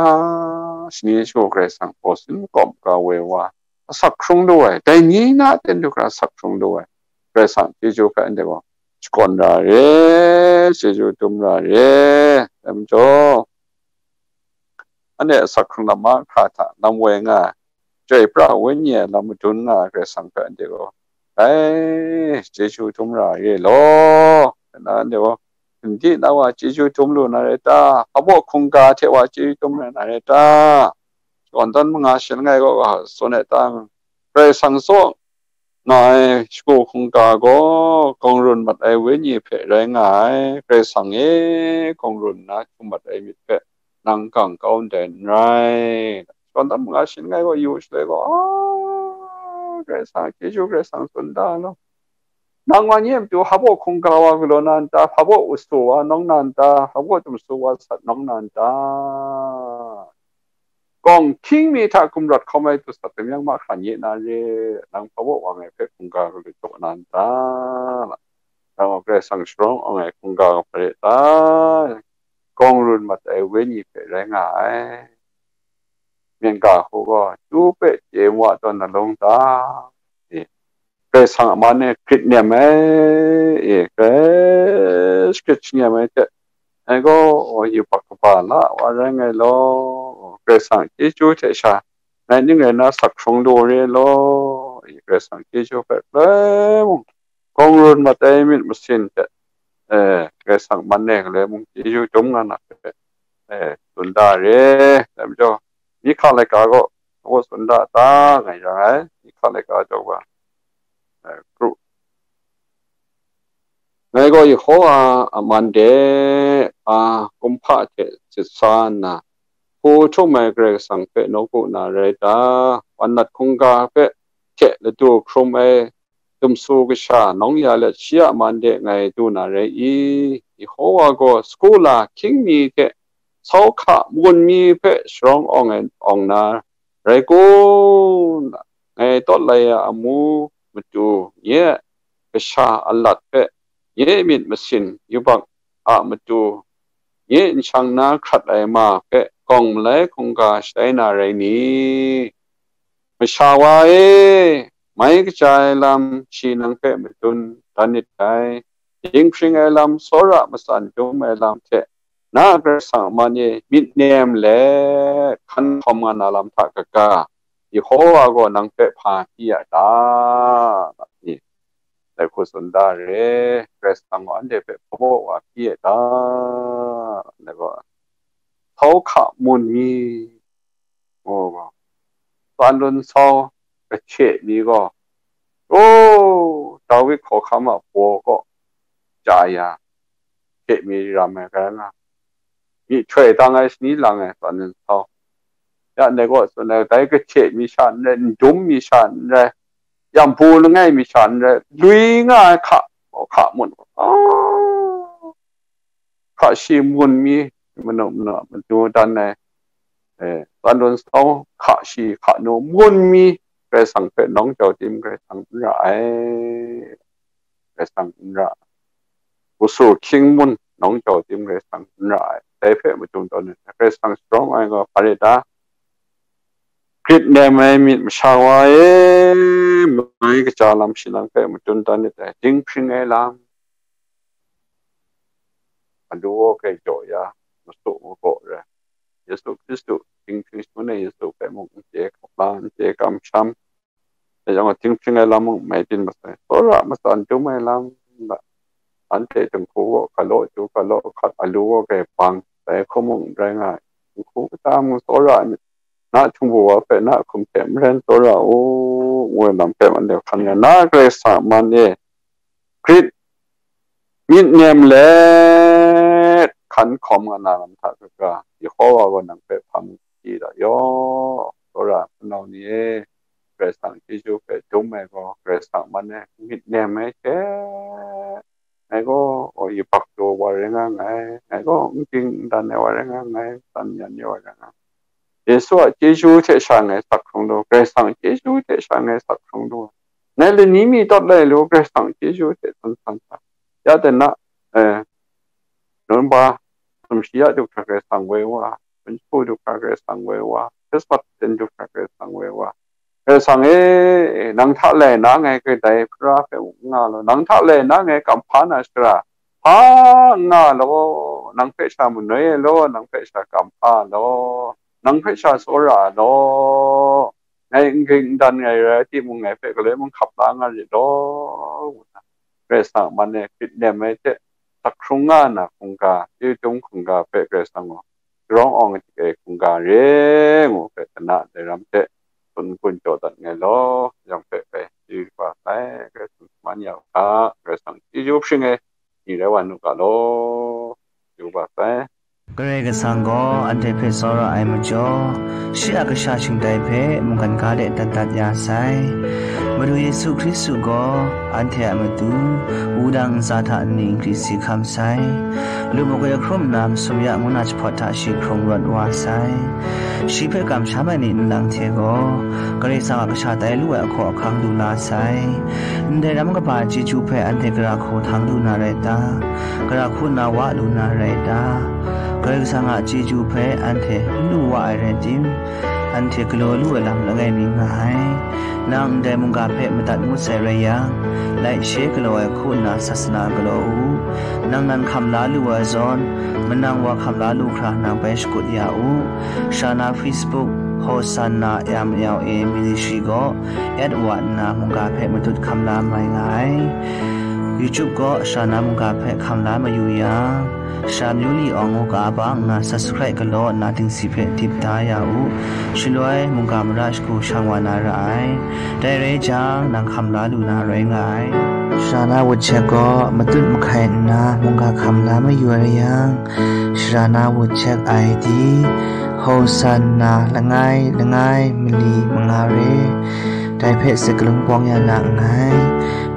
shani shagu Karai Kasang hpaw sin kawm ga woi wa, asak hkrung lu ai, dai ni na ten du hkra asak hkrung lu ai, Karai Kasang chyeju hpe anhte gaw shakawn ra re, chyeju dum ra re, dai majaw, anhte asak hkrung lam mahkra hta lam woi nga ai, Chyoi pra ai Wenyi a lam madun nga ai Karai Kasang hpe anhte gaw, dai, chyeju dum ra re law, nna anhte gaw, gindi na wa chyeju dum lu na rai ta? Hpabaw hkungga hte wa chyeju dum lu na rai ta? Shakawn tawn manga shi langai gaw, tsun ai ta? Karai Kasang tsaw nga ai shagu hkungga gaw, kawng run mat ai Wenyi hpe rai nga ai. Karai Kasang e, kawng run nna htum mat ai myit hpe nang gang kau ndai n rai. Shakawn tawn manga shi langai gaw yu shaloi gaw, a, Karai Kasang, chyeju Karai Kasang tsun da law. Nang wa nye matu hpabaw hkungga wa galaw na n ta? Hpabaw usu wa nawng na n ta? Hpabaw dumsu wa sat nawng na n ta? Kawng hkying mi hta gumrawt hkawm ai dusat damyang mahkra nye na re, nang hpabaw wa ngai hpe hkungga galaw jaw na n ta? Nang gaw Karai Kasang sharawng awng ai hkungga ga hpa re ta? Kawng run mat ai Wenyi hpe rai nga ai. Myen ga hku gaw, chyu hpe chye wa tawn na lung ta? E, Karai Kasang a man e grit nem ai, e, grit shagrit shingem ai hte, ngai gaw, o, yubak kaba la wa rai ngai law, Karai Kasang chyeju hte sha, ngai ning rai na asak hkrung lu re law, e, Karai Kasang chyeju hpe galoi mung, kawng run mat ai myit masin hte, e, Karai Kasang man e galoi mung chyeju dum nga na hpe, e, tsun da re, dai majaw, mihkang laika gaw, ngu tsun da ta ngai yang ai, mihkang laika jaw ga, e, kru. Ngai gaw Yehowa a man de, a kumhpa hte sit sa nna, hku htum ai Karai Kasang hpe nawku na rai ta? Wan nat hkungga hpe hte ladu hkrum ai dumsu kasha nawng ya let shi a man de ngai du na rai i? Yehova gaw sagu la hkying mi hte sau hka magun mi hpe sharawng awng ai, awng na rai kun? Ngai tawt lai a amu matu, nye kasha alat hpe nye myit masin yubak a matu, nye nshang na hkrat ai ma hpe gawng malai hkungga shatai na rai ni? Masha wa e, mai kaja ai lam shi nang hpe madun dan nit dai. Dinghpring ai lam, tsawra matsan dum ai lam hte na Karai Kasang a man e myit nem let hkan hkawm nga na lam hta kaga, Yehova gaw nang hpe hpa pyi a ta? Dai hku tsun da re, Karai Kasang gaw anhte hpe hpabaw wa pyi a ta? Dai gaw, sau hka mun mi, oh, tsan lun sau kahte mi gaw, oh, Dawi hkawhkam a baw kaw chya ya, hte mi ram ai, karai nga, myihtoi dang ai, shani lang ai, tsan lun sau. Ya, ndai gaw tsun ai, dai kahte mi sha n rai, ndum mi sha n rai, yambu langai mi sha n rai, lui nga ai hka, hka mun, ah, hka shi mun mi, manu, manu, manu dan ai, eh, tsan lun sau hka shi hka nu mun mi, Karai Kasang hpe nawng jau tim Karai Kasang n ra ai. Karai Kasang n ra ai. Wusu hkying mun nawng jau tim Karai Kasang n ra ai. Dai hpe madung tawn ai, Karai Kasang sharawng ai gaw hpa rai ta? Grit nem ai myit masha wa e, mai kaja lam shi nang hpe madun dan nit dai. Dinghpring ai lam, alu aw hkrai jaw ya, masu magaw rai. Yesu Hkristu, dinghpring shangun e Yesu hpe mung n chye hkap la, n chye kamsham, dai jang dinghpring ai lam mung mai byin masai, tsawra matsan dum ai lam, anhte dinghku gaw galaw chyu galaw hkat, alu gaw grai bang, dai hku mung n rai nga ai. Dinghku kata mung tsawra ai myit, na htingbu wa hpe na hkum hte maren tsawra u, ngu ai lam hpe anhte hkan nga na, Karai Kasang a man e grit myit nem let hkan hkawm nga na lam hta kaga, Yehova gaw nang hpe hpa mu chye da yaw. Tsawra hpunau ni e, Karai Kasang chyeju hpe dum ai gaw, Karai Kasang man e myit nem ai hte, ngai gaw, o, yubak daw wa rai nga nngai, ngai gaw n ging n dan ai wa rai nga nngai, tsan yan ai wa rai nga nngai. Yesu a chyeju hte sha ngai sak hkrung lu, Karai Kasang chyeju hte sha ngai sak hkrung lu. Ngai lani mi tawt lai lu, Karai Kasang chyeju hte tsun san sa. Ya de na, eh, Nunba, sumshi ya du hkra Karai Kasang woi wa, Hpunhpu du hkra Karai Kasang woi wa, Krismas ten du hkra Karai Kasang woi wa. Karai Kasang e, nang hta lai na ngai kadai hpara hpe n nga law, nang hta lai na ngai kamhpa na shara hpa n nga law, nang hpe sha manoi ai law, nang hpe sha kamhpa law, nang hpe sha tsawra law, ngai n ging n dan ngai rai timung, ngai hpe galoi mung hkap la nga rit law, ngu nna, Karai Kasang a man e grit nem ai hte, sak hkrung nga na hkungga, chyeju dum hkungga hpe Karai Kasang gaw sharawng awng ai hte hkungga re ngu hpe, dana dai ram hte tsun gun jaw dat ngai law, yang hpe bai chyeju kaba sai, Karai Kasang shaman ya u hka, Karai Kasang chyeju hpring ai ni rai wa nu ga law, chyeju kaba sai. Karai Kasang gaw anhte hpe tsawra ai majaw, shi a kasha shingtai hpe mungkan ga de dat dat ya sai. Madu Yesu Hkristu gaw anhte a matu wudang ntsa hta nni n hkri si hkam sai. Lu magwi hkrum nna masum ya ngu na jahpawt hta shi hkrung rawt wa sai. Shi hpe kamsham ai ni nlang hte gaw, Karai Kasang a kasha tai lu ai ahkaw ahkang lu la sai. Ndai ram kaba chyeju hpe anhte gara hku htang lu na rai ta? Gara hku nna wa lu na rai ta? Karai Kasang a chyeju hpe anhte n lu wa ai rai tim, anhte galaw lu ai lam langai mi nga ai. Nang ndai mungga hpe madat ngut sai rai yang, like, share galaw ai hku nna sasana galaw u. Nang nan hkam la lu ai zawn, manang wa hkam la lu hkra nang bai shakut ya u. Shana Facebook, Hosanna M L A Ministry gaw at wa nna mungga hpe matut hkam la mai nga ai. YouTube gaw Shana mungga hpe hkam la mayu yang, Sha Myu Li Awng ngu ga ba nna subscribe galaw nna dingsi hpe dip da ya u. Shaloi mungga mara shagu shang wa na ra ai. Dai rai jang, nang hkam la lu na rai nga ai. Shana WhatsApp gaw matut mahkai nna mungga hkam la mayu ai yang, Shana WhatsApp I D, Hosanna langai langai mali manga re. Dai hpe sakalun pawng ya na nngai.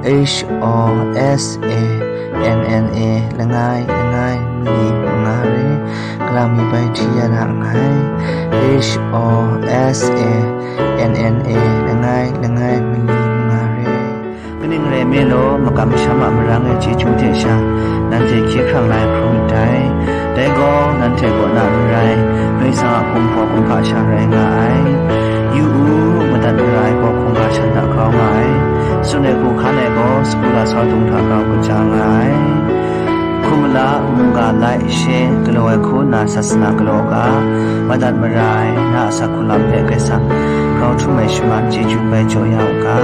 H O S A N N A langai langai mali manga re. Kalang mi bai hti ya na nngai. H O S A N N A langai langai mali manga re. Kaning rai nme law, makam masham a marang e chyeju hte sha, nanhte hkye hkrang la ai hkrum ndai. Dai gaw, nanhte kaw na n rai, Karai Kasang a kumhpaw kumhpa sha rai nga ai. Yu u, madat mara ai gaw hkungga shan hta grau nga ai. Tsun ai hku hkan ai gaw, sagu lasau dung hta grau kaja nga ai. Hkum mala, mungga lai, she, galaw ai hku nna sasana galaw u ga, madat mara ai, na a asak hku lam hpe Karai Kasang grau htum ai shaman chyeju bai jaw ya u ga.